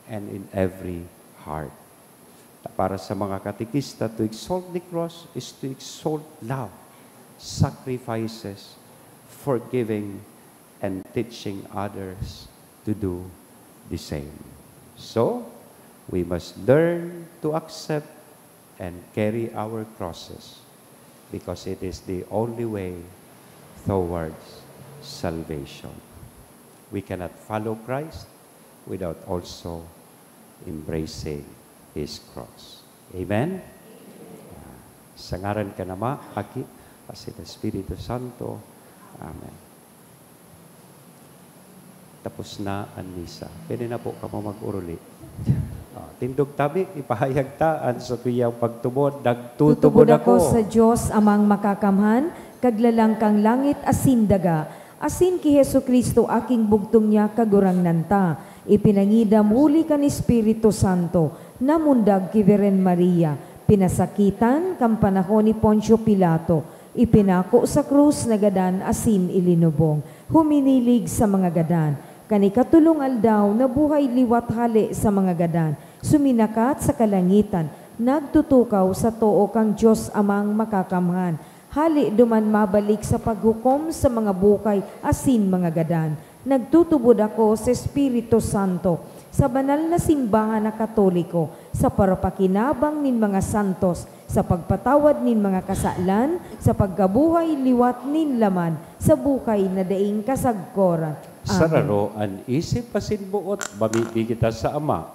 and in every heart. Para sa mga katekista, to exalt the cross is to exalt love, sacrifices, forgiving, and teaching others to do the same. So, we must learn to accept and carry our crosses, because it is the only way towards salvation. We cannot follow Christ without also embracing His cross. Amen? Sa ngaran kan Ama, Aki, asin Espiritu Santo. Amen. Tapos na an misa. Pwede na po kamo mag-oruli. Ah, tindog tabi, ipahayag ta an satuyang pagtubod. Nagtutubod Tutubod ako ako. sa Dios Amang Makakamhan, Kaglalang kan langit asin daga, asin ki Jesu-Cristo, aking bugtong niya, Kagurangnan ta, ipinangidam huli kan Espiritu Santo, namundag ki Birhen Maria, pinasakitan kan panahon ni Poncio Pilato, ipinako sa krus, nagadan asin ilinubong, huminilig sa mga gadan. Kan ikatolong aldaw, nabuhay liwat hale sa mga gadan, suminakat sa kalangitan, nagtutukaw sa too kan Dios Amang Makakamhan. Hale duman mabalik sa paghukom sa mga buhay asin mga gadan. Nagtutubod ako sa Espiritu Santo, sa banal na simbahan na Katoliko, sa parapakinabang nin mga santos, sa pagpatawad nin mga kasalan, sa pagkabuhay liwat nin laman, sa buhay na daing kasagkoran. Amen. Sararo an isip asin boot, mamibi kita sa Ama,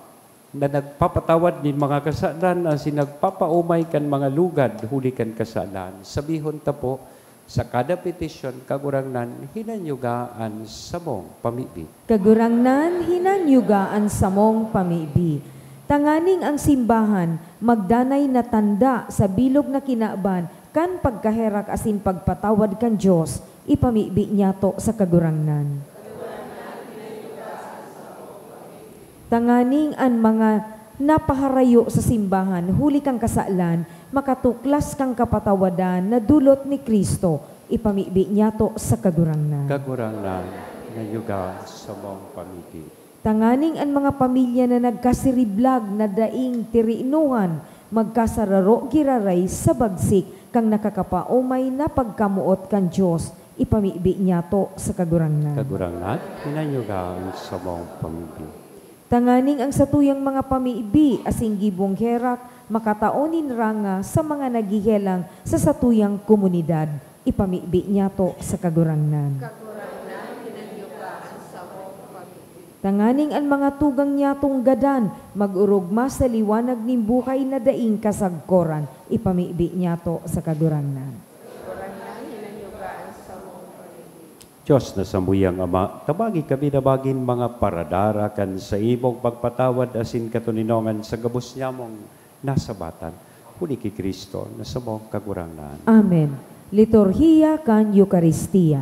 na nagpapatawad nin mga kasalan asin nagpapaomay kan mga lugad huli kan kasalan. Sabihon ta po, sa kada petisyon, Kagurangnan, hinanyuga an samong pamibi. Kagurangnan, hinanyuga an samong pamibi. Tanganing ang simbahan magdanay na tanda sa bilog na kinaban kan pagkaherak asin pagpatawad kan Dios, ipamibi niyato sa Kagurangnan. Tanganing an mga napaharayo sa simbahan huli kan kasalan makatuklas kan kapatawadan na dulot ni Cristo, ipamibi niyato sa Kagurangnan. Kagurangnan, hinanyuga an samong pamibi. Tanganing an mga pamilya na nagkasiriblag na daing tirinohan magkasararo giraray sa bagsik kan nakakapaomay na pagkamoot kan Dios, ipamibi niyato sa Kagurangnan. Kagurangnan, hinanyuga an samong pamibi. Tanganing ang satuyang mga pamibi asin gibong herak makatao nin ranga sa mga naghehelang sa satuyang komunidad, ipamibi niyato sa Kagurangnan. Kagurangnan, hinanyuga an samong pamibi. Tanganing an mga tugang niyatong gadan mag-orogma sa liwanag nin buhay na daing kasagkoran, ipamibi niyato sa Kagurangnan. Kagurangnan, hinanyuga an samong pamibi. Dios na samuyang Ama, tabagi kami na magin mga paradara kan saimong pagpatawad asin katoninongan sa gabos nyamong nasabatan. Huli ki Cristo na samong Kagurangnan. Amen. Liturhiya kan Eukaristia.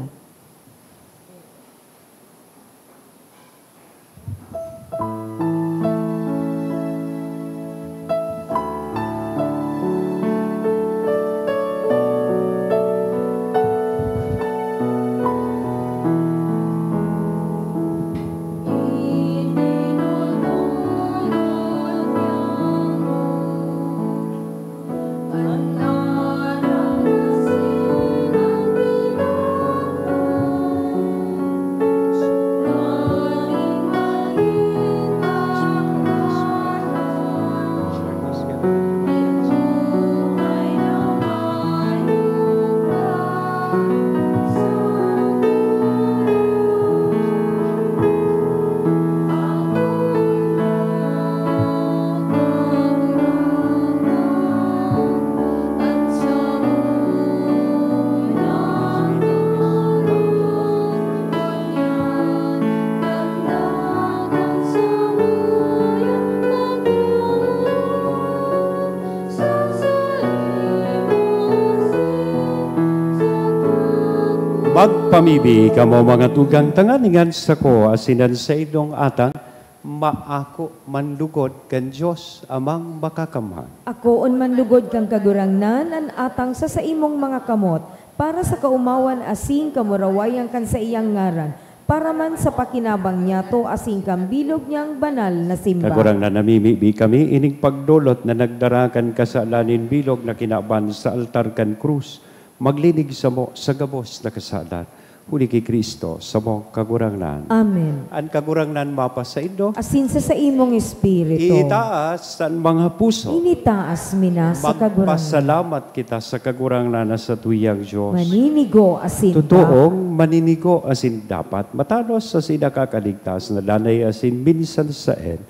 Magpamibi kamo, mga tugang, tanganing an sako asin an saindong atang maako man lugod kan Dios Amang Makakamhan. Akoon man lugod kan Kagurangnan an atang sa saimong mga kamot, para sa kaomawan asin kamurawayan kan saiyang ngaran, para man sa pakinabang niyato asin kan bilog niyang banal na simbahan. Kagurangnan, namimibi kami ining pagdolot na nagdara kan kasalan nin bilog na kinaban sa altar kan krus. Maglinig samo sa gabos na kasalan. Huli ki Cristo, samong Kagurangnan. Amen. An Kagurangnan mapasaindo. Asin sa saimong espiritu. Itaas an mga puso. Initaas mi na sa Kagurangnan. Magpasalamat kita sa Kagurangnan na satuyang Dios. Maninigo asin Totoong maninigo asin dapat. Matanos asin nakakaligtas na danay asin minsan saen.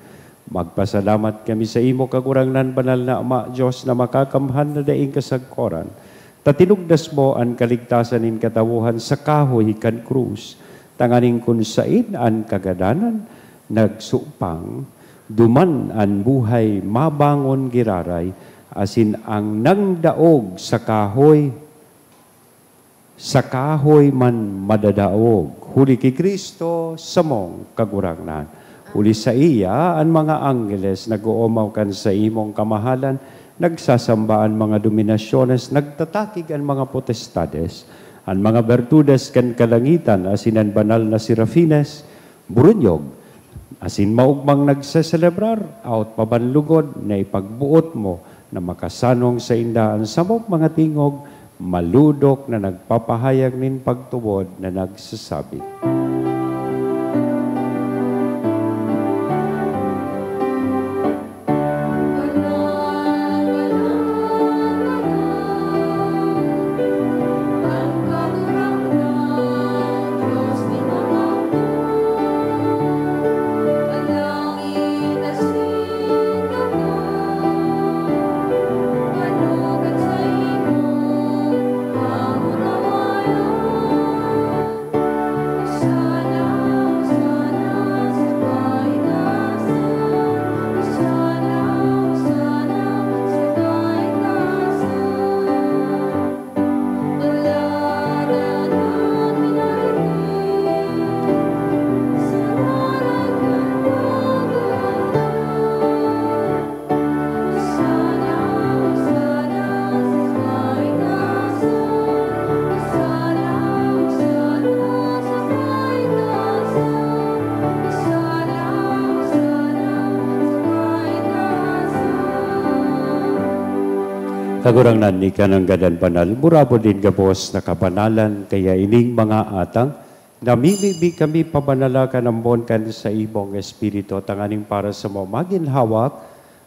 Magpasalamat kami saimo, Kagurangnan, banal na Ama, Dios na makakamhan na daing kasagkoran, ta tinugdas mo an kaligtasan nin katawohan sa kahoy kan krus, tanganing kun saen an kagadanan nagsupang, duman an buhay mabangon giraray, asin an nangdaog sa kahoy, sa kahoy man madadaog, huli ki Cristo, samong Kagurangnan. Huli saiya, an mga anggeles nag-oomaw kan saimong kamahalan, nagsasamba an mga dominasyones, nagtatakig an mga potestades, an mga bertudes kan kalangitan, asin an banal na serafines, burunyog, asin maogmang nagseselebrar, awot pa man lugod na ipagboot mo na makasanong sainda an samong mga tingog, malodok na nagpapahayag nin pagtubod na nagsasabi. Kagurangnan, ika nanggad an banal, burabod nin gabos na kabanalan, kaya ining mga atang, namimibi kami pabanala kan ambon kan saimong Espiritu, tanganing para samo magin hawak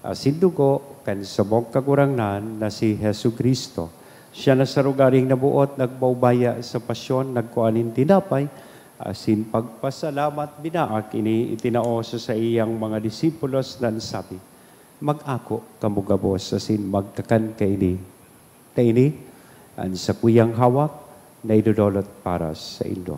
asin dugo kan samong Kagurangnan na si Jesu-Cristo. Siya na sa rogaring naboot, nagpaubaya sa pasyon, nagkua nin tinapay, asin pagpasalamat, binaak ini, itinao sa saiyang mga disipulos na nagsabi, "Mag-ako kamo gabos asin magkakan kaini. Ta ini an sakuyang hawak na idodolot para saindo."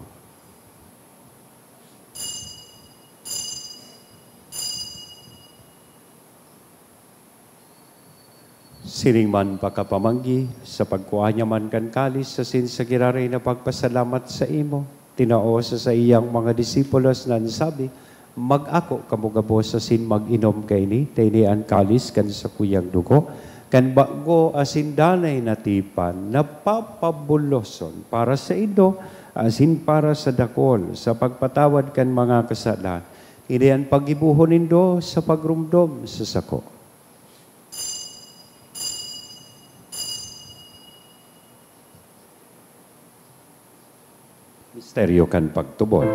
Siring man pakapamanggi, sa pagkua niya man kan kalis asin sa giraray na pagpasalamat saimo, tinao sa saiyang mga disipulos na nagsabi, "Mag-ako kamo gabos asin mag-inom kaini, ta ini an kalis kan sakuyang dugo, kan bago asin danay na tipan, na papabuloson para saindo asin para sa dakul, sa pagpatawad kan mga kasalan. Ini an paggibohon nindo sa pagromdom sa sako." Misteryo kan pagtubod.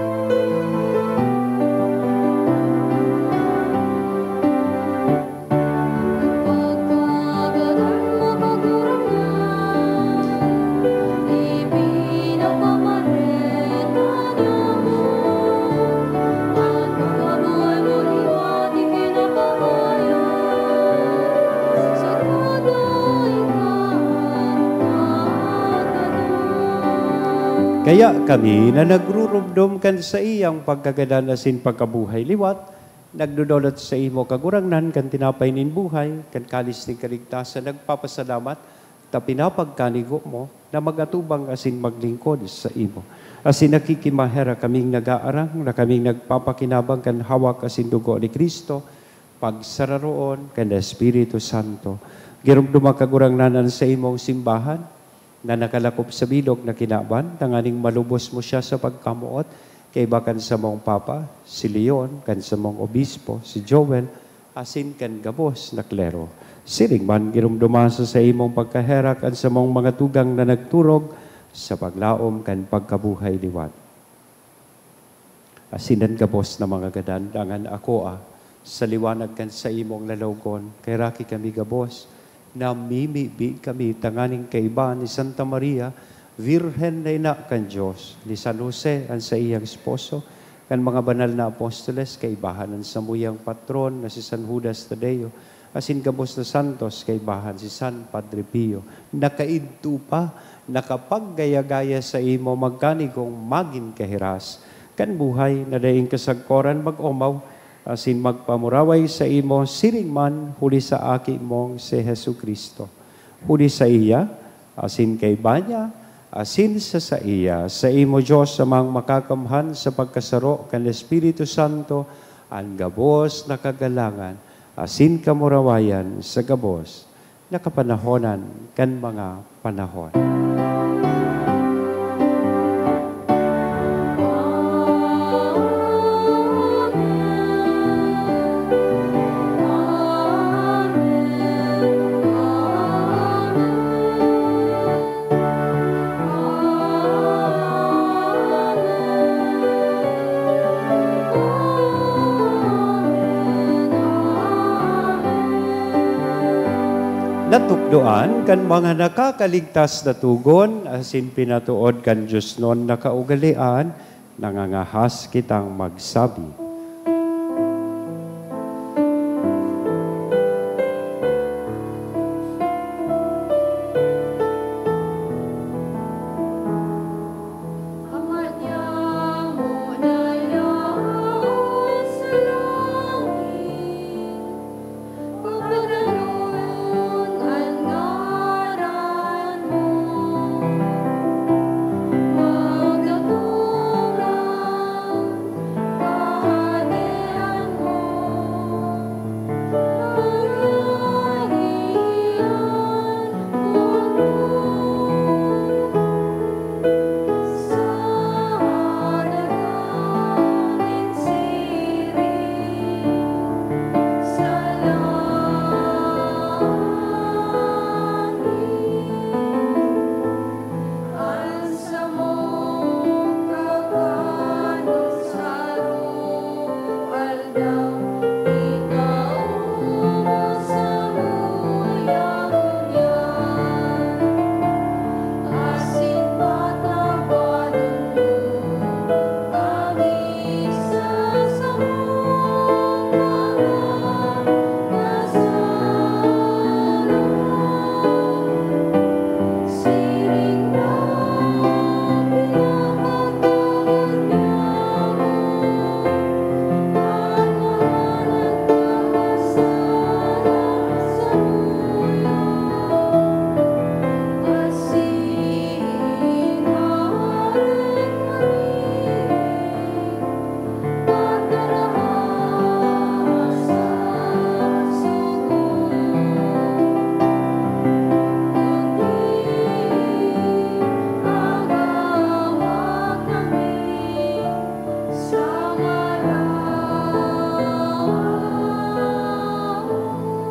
Kaya kami na nagruromdom kan saiyang pagkagadan asin pagkabuhay liwat, nagdodolot saimo, Kagurangnan, kan tinapay nin buhay, kan kalis nin kaligtasan, nagpapasalamat, ta pinapagkanigo mo na mag-atubang asin maglingkod saimo. Asin nakikimaherak kaming nag-aarang na kaming nagpapakinabang kan hawak asin dugo ni Cristo, pagsararoon kan Espiritu Santo. Giromdoma, Kagurangnan, an saimong simbahan na nakalakop sa bilog na kinaban, tanganing malubos mo siya sa pagkamoot, kaiba kan samong Papa, si Leon, kan samong Obispo, si Joel, asin kan gabos na klero. Siring man, giromdoma sa saimong pagkaherak an samong mga tugang na nagturog, sa paglaom kan pagkabuhay liwat. Asin an gabos na mga gadan, dangan akoa, sa liwanag kan saimong lalawogon, kaheraki kami gabos, namimibi kami tanganing kaibahan ni Santa Maria, Birhen na ina kan Dios, ni San Jose, an saiyang esposo, kan mga banal na apostoles, kaibahan an samuyang patron na si San Judas Tadeo, asin gabos na santos, kaibahan si San Padre Pio, nakaidto pa, nakapaggaya-gaya saimo, magkanigong magin kahiras kan buhay na daing kasagkoran mag-omaw, asin magpamuraway saimo siring man huli sa Aki mong si Jesu-Cristo. Huli saiya, asin kaiba niya, asin sa saiya, saimo, Dios Amang Makakamhan, sa pagkasaro kan Espiritu Santo, an gabos na kagalangan asin kamurawayan sa gabos na kapanahonan kan mga panahon. Natukdoan kan mga nakakaligtas na togon asin pinatood kan diosnon na kaugalean, nangangahas kitang magsabi.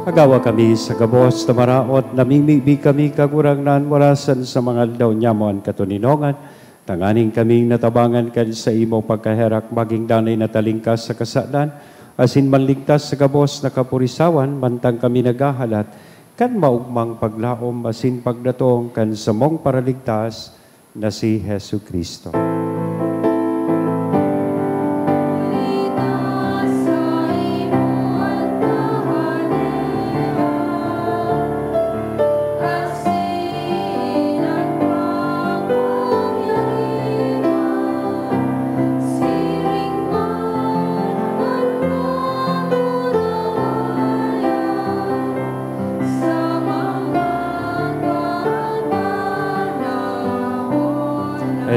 Agawa kami sa gabos na maraot, namimibi kami, Kagurangnan, warasan sa mga aldaw nyamo an katoninongan, tanganing kaming natabangan kan saimo pagkaherak, magin danay na talingkas sa kasalan, asin manligtas sa gabos na kapurisawan, mantang kami naghahalat kan maogmang paglaom asin pagdatong kan samong Paraligtas na si Jesu-Cristo.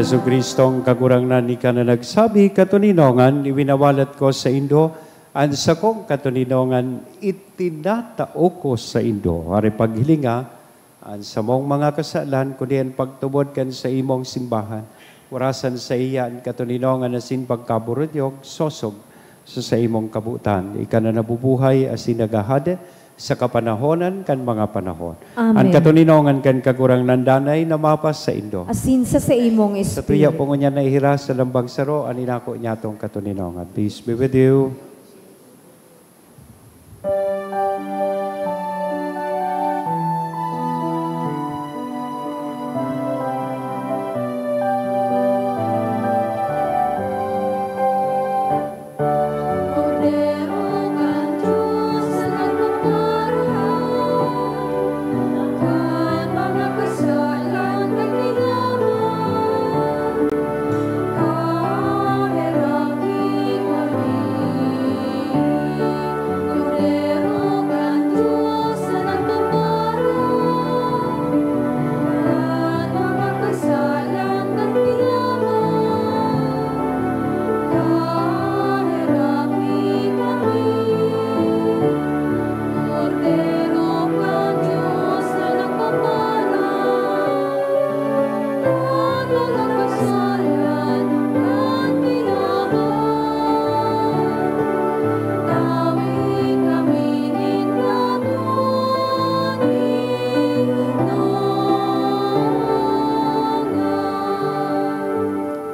Jesu-Cristong Kagurangnan, ika na nagsabi, "Katoninongan, iwinawalat ko saindo an sakong katoninongan, itinatao ko saindo." Ari, paghilinga an samong mga kasalan, kundi an pagtubod kan saimong simbahan. Warasan saiya an katoninongan asin pagkaburunyog, sosog sa saimong kabotan. Ika na nabubuhay asin naghahade sa kapanahonan kan mga panahon. Amen. An katoninongan kan Kagurangnan danay na mapas saindo. Asin sa saimong espiritu. Sa tuya po ngunyan na ihiras sa lambang saro an inako niyatong katoninongan. Peace be with you.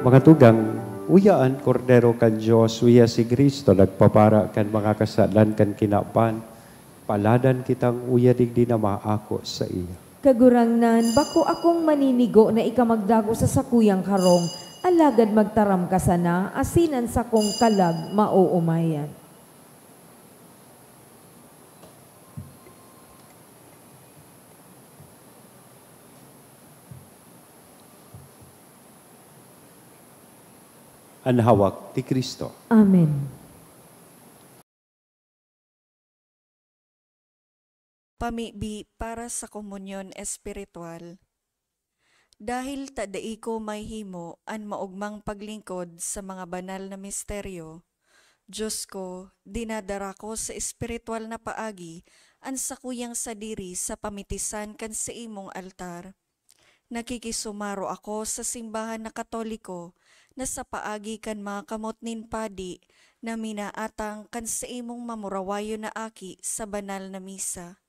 Mga tugang, uya an Kordero kan Dios, uya si Cristo nagpapara kan mga kasalan kan kinaban. Paladan kitang uya digdi na maako saiya. Kagurangnan, bako akong maninigo na ika magdako sa sakuyang harong, alagad magtaram ka sana, asin an sakong kalag maoomayan. An hawak ni Cristo. Amen. Pamibi para sa komunyon espiritual. Dahil ta dai ko mahihimo an maogmang paglingkod sa mga banal na misteryo, Dios ko, dinadara ko sa espiritual na paagi an sakuyang sadiri sa pamitisan kan saimong altar. Nakikisumaro ako sa simbahan na Katoliko na sa paagi kan mga kamot nin padi na minaatang kan saimong mamurawayon na aki sa banal na misa.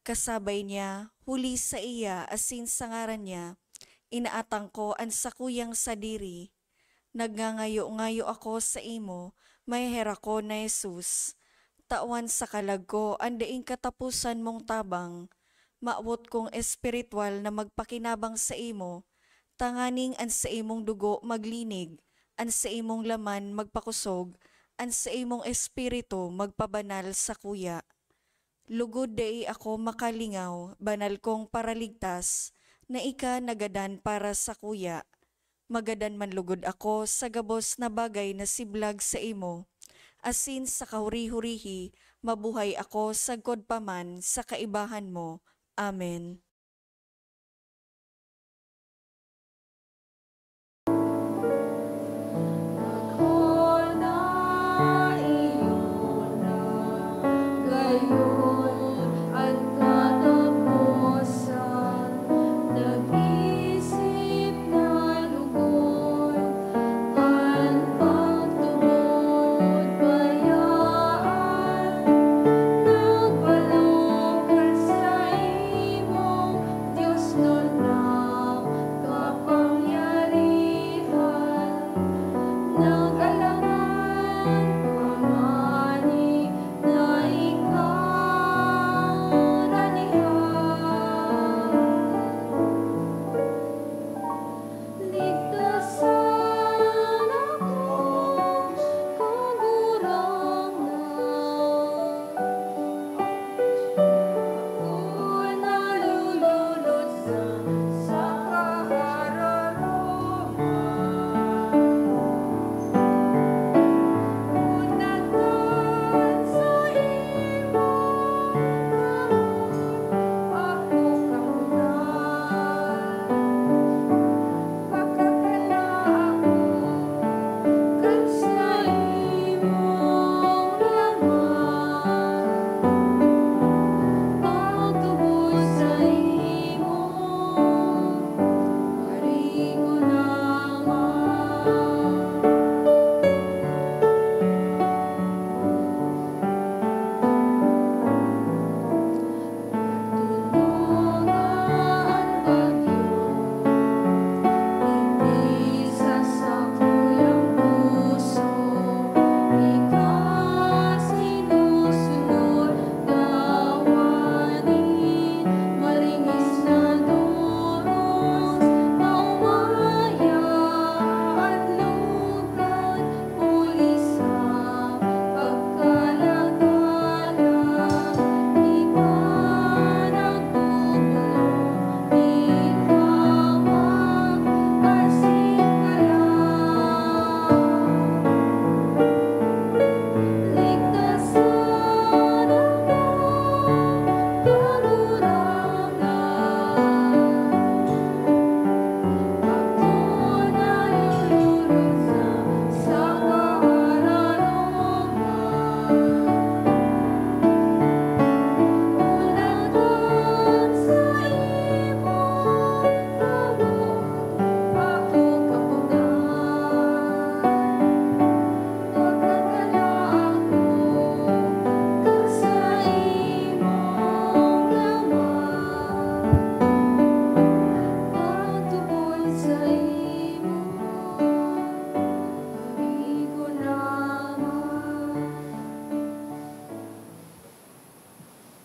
Kasabay niya, huli saiya asin sa ngaran niya, inaatang ko an sakuyang sadiri. Nagngangayo-ngayo ako saimo, maheherak ko na Jesus, tawan sa kalag ko an daing kataposan mong tabang. Mawot kong espiritual na magpakinabang saimo, tanganing an saimong dugo maglinig, an saimong laman magpakosog, an saimong espiritu magpabanal sakuya. Lugod dai ako makalingaw, banal kong Paraligtas, na ika nagadan para sakuya. Magadan man lugod ako sa gabos na bagay na siblag saimo, asin sa kahuri-hurihi mabuhay ako sagkod pa man sa kaibahan mo. Amen.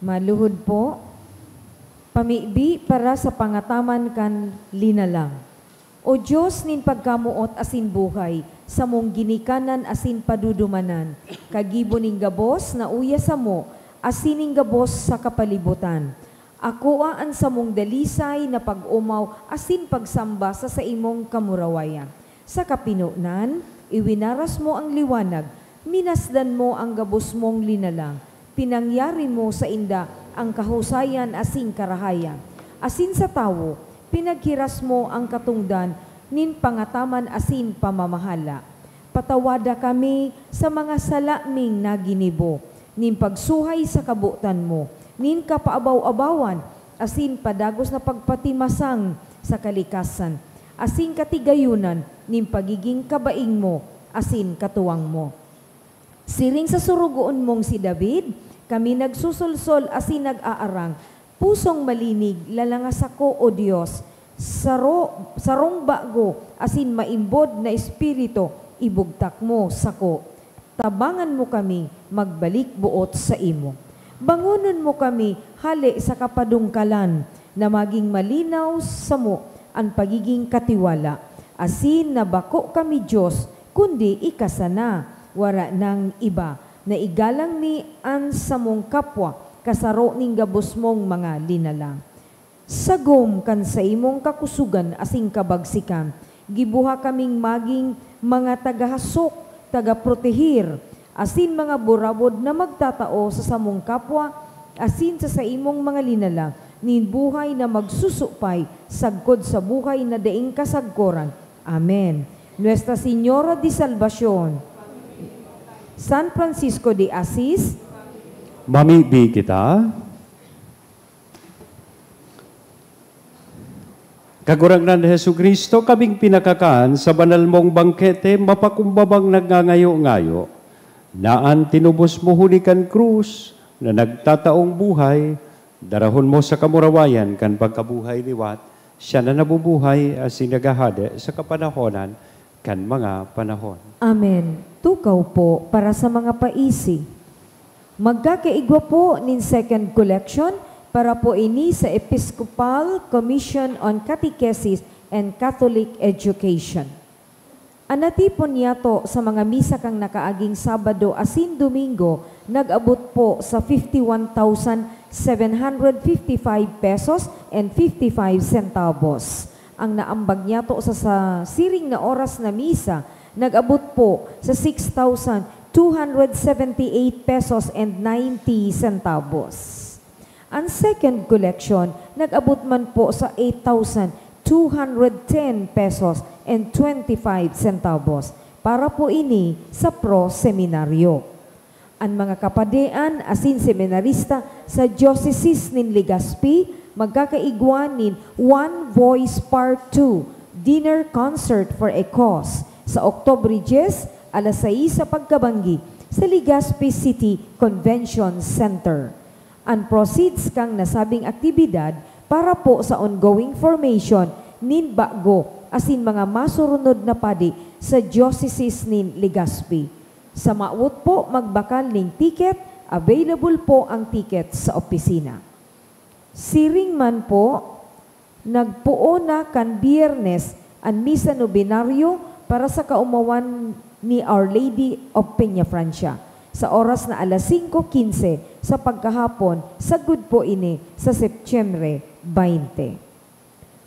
Maluhod po, pamibi para sa pangataman kan linalang. O Dios nin pagkamoot asin buhay, samong ginikanan asin padudumanan, kagibo nin gabos na uya samo asin nin gabos sa kapalibutan. Akoa an samong dalisay na pag-omaw asin pagsamba sa saimong kamurawayan. Sa kapinonan, iwinaras mo ang liwanag, minasdan mo ang gabos mong linalang, pinangyari mo sainda ang kahusayan asin karahayan, asin sa tawo, pinaghiras mo ang katongdan nin pangataman asin pamamahala. Patawada kami sa mga sala ming naginibo, nin pagsuhay sa kabotan mo, nin kapaabaw-abawan, asin padagos na pagpatimasang sa kalikasan, asin katigayonan nin pagiging kabaing mo asin katuwang mo. Siring sa sorogoon mong si David, kami nagsusolsol asin nag-aarang, pusong malinig, lalanga sako, O Dios, saro, sarong bago asin maimbod na espiritu, ibugtak mo sako. Tabangan mo kami magbalik boot saimo. Bangonon mo kami hale sa kapadungkalan, na magin malinaw samo an pagigin katiwala, asin na bako kami Dios, kundi ika sana, wara nang iba, na igalang mi an samong kapwa, kasaro nin gabos mong mga linalang. Sagom kan saimong kakusogan asin kabagsikan, gibuha kaming magin mga tagahasok, tagaprotehir, asin mga burabod na magtatao sa samong kapwa asin sa saimong mga linalang nin buhay na magsusupay sagkod sa buhay na daing kasagkoran. Amen. Nuestra Señora de Salvacion, San Francisco de Assis, mamibi kita. Kagurangnan Jesu-Cristo, kaming pinakakan sa banal mong bangkete, mapakumbabang nagngangayo-ngayo, na an tinubos mo huli kan krus na nagtataong buhay, darahon mo sa kamurawayan kan pagkabuhay liwat, siya na nabubuhay asin naghahade sa kapanahonan kan mga panahon. Amen. Tukaw po para sa mga paisi. Magkakaigwa po nin second collection para po ini sa Episcopal Commission on Catechesis and Catholic Education. An natipon niyato sa mga misa kan nakaaging Sabado asin Domingo nag-abot po sa fifty-one thousand seven hundred fifty-five pesos and fifty-five centavos. Ang naambag niyato sa, sa siring na oras na misa nag-abot po sa six thousand two hundred seventy-eight pesos and ninety centavos. An second collection nag-abot man po sa eight thousand two hundred ten pesos and twenty-five centavos. Para po ini sa Pro Seminaryo. An mga kapadean asin seminarista sa Diocese nin Legazpi magkakaigwa nin One Voice Part two, Dinner Concert for a Cause, sa Oktubre dyes, alas sais sa pagkabanggi, sa Legazpi City Convention Center. An proceeds kan nasabing aktibidad para po sa ongoing formation nin bago asin mga masurunod na padi sa Diocese nin Legazpi. Sa mawot po magbakal nin ticket, available po ang ticket sa opisina. Siring man po, nagpoon na kan Biyernes an misa nobenaryo para sa kaomawan ni Our Lady of Peñafrancia, sa oras na alas singko quince sa pagkahapon, sagkod po ini sa Setyembre twenty.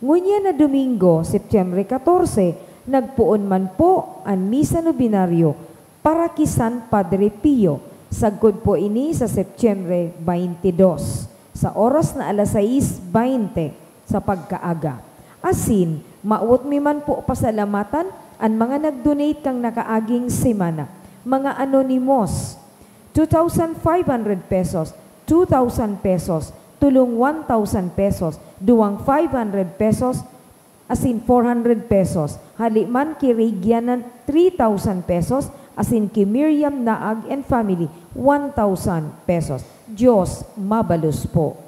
Ngunyan na Domingo, Setyembre katorse, nagpoon man po an misa nobenaryo para ki San Padre Pio, sagkod po ini sa Setyembre twenty-dos, sa oras na alas sais bente sa pagkaaga. Asin, mawot mi man po pasalamatan an mga nag-donate kan nakaaging semana, mga anonymous, two thousand five hundred pesos, two thousand pesos, tolong one thousand pesos, duwang five hundred pesos, asin four hundred pesos. Hali man ki Regianan, three thousand pesos, asin ki Miriam Naag and family, one thousand pesos. Dios mabalos po.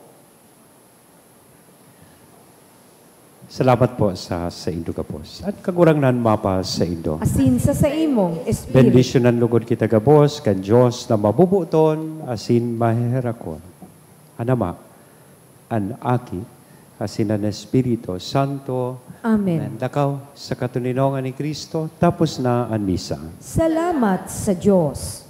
Salamat po sa saindo gabos. An Kagurangnan mapasaindo. Asin sa saimong espiritu. Bendisyonan lugod kita gabos kan Dios na mabubuton asin maheherakon. an Ama, an Aki, asin an Espiritu Santo. Amen. Amen. Lakaw, sa katoninongan ni Cristo, tapos na an misa. Salamat sa Diyos.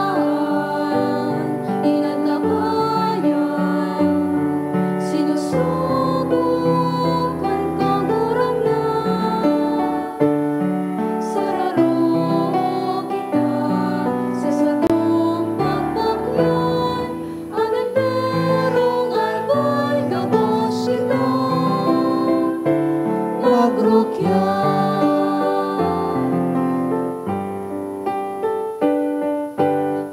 Biniyayaan, inantabayan, sinusugo kan Kagurangnan. Sararo kita sa satong pagbaklan, an enterong albay gabos kita magrukyat.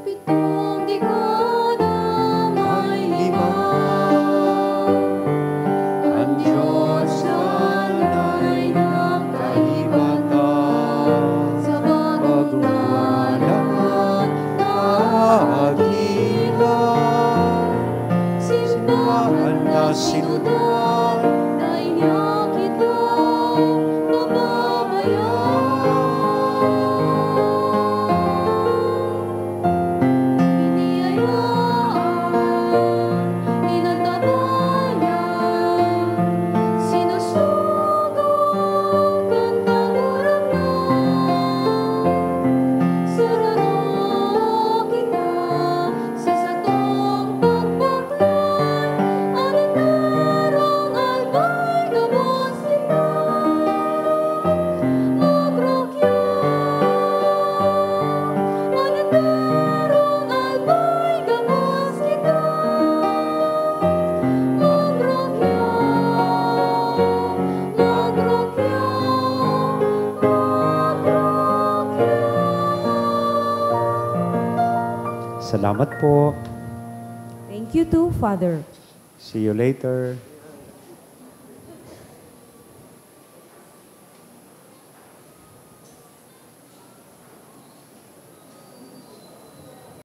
Pitong dekada may lima, an Diyos danay nagkaiba ta sa bagong dalan na agila. Simbahan na sinodal, dai niya kita pababayaan. Biniyayaan, inantabayan, sinusugo kan Kagurangnan. Sararo kita sa satong pagbaklay, an enterong albay gabos kita magrukyat. An enterong albay gabos kita magrukyat, magrukyat, magrukyat. Salamat po. Thank you too, Father. See you later.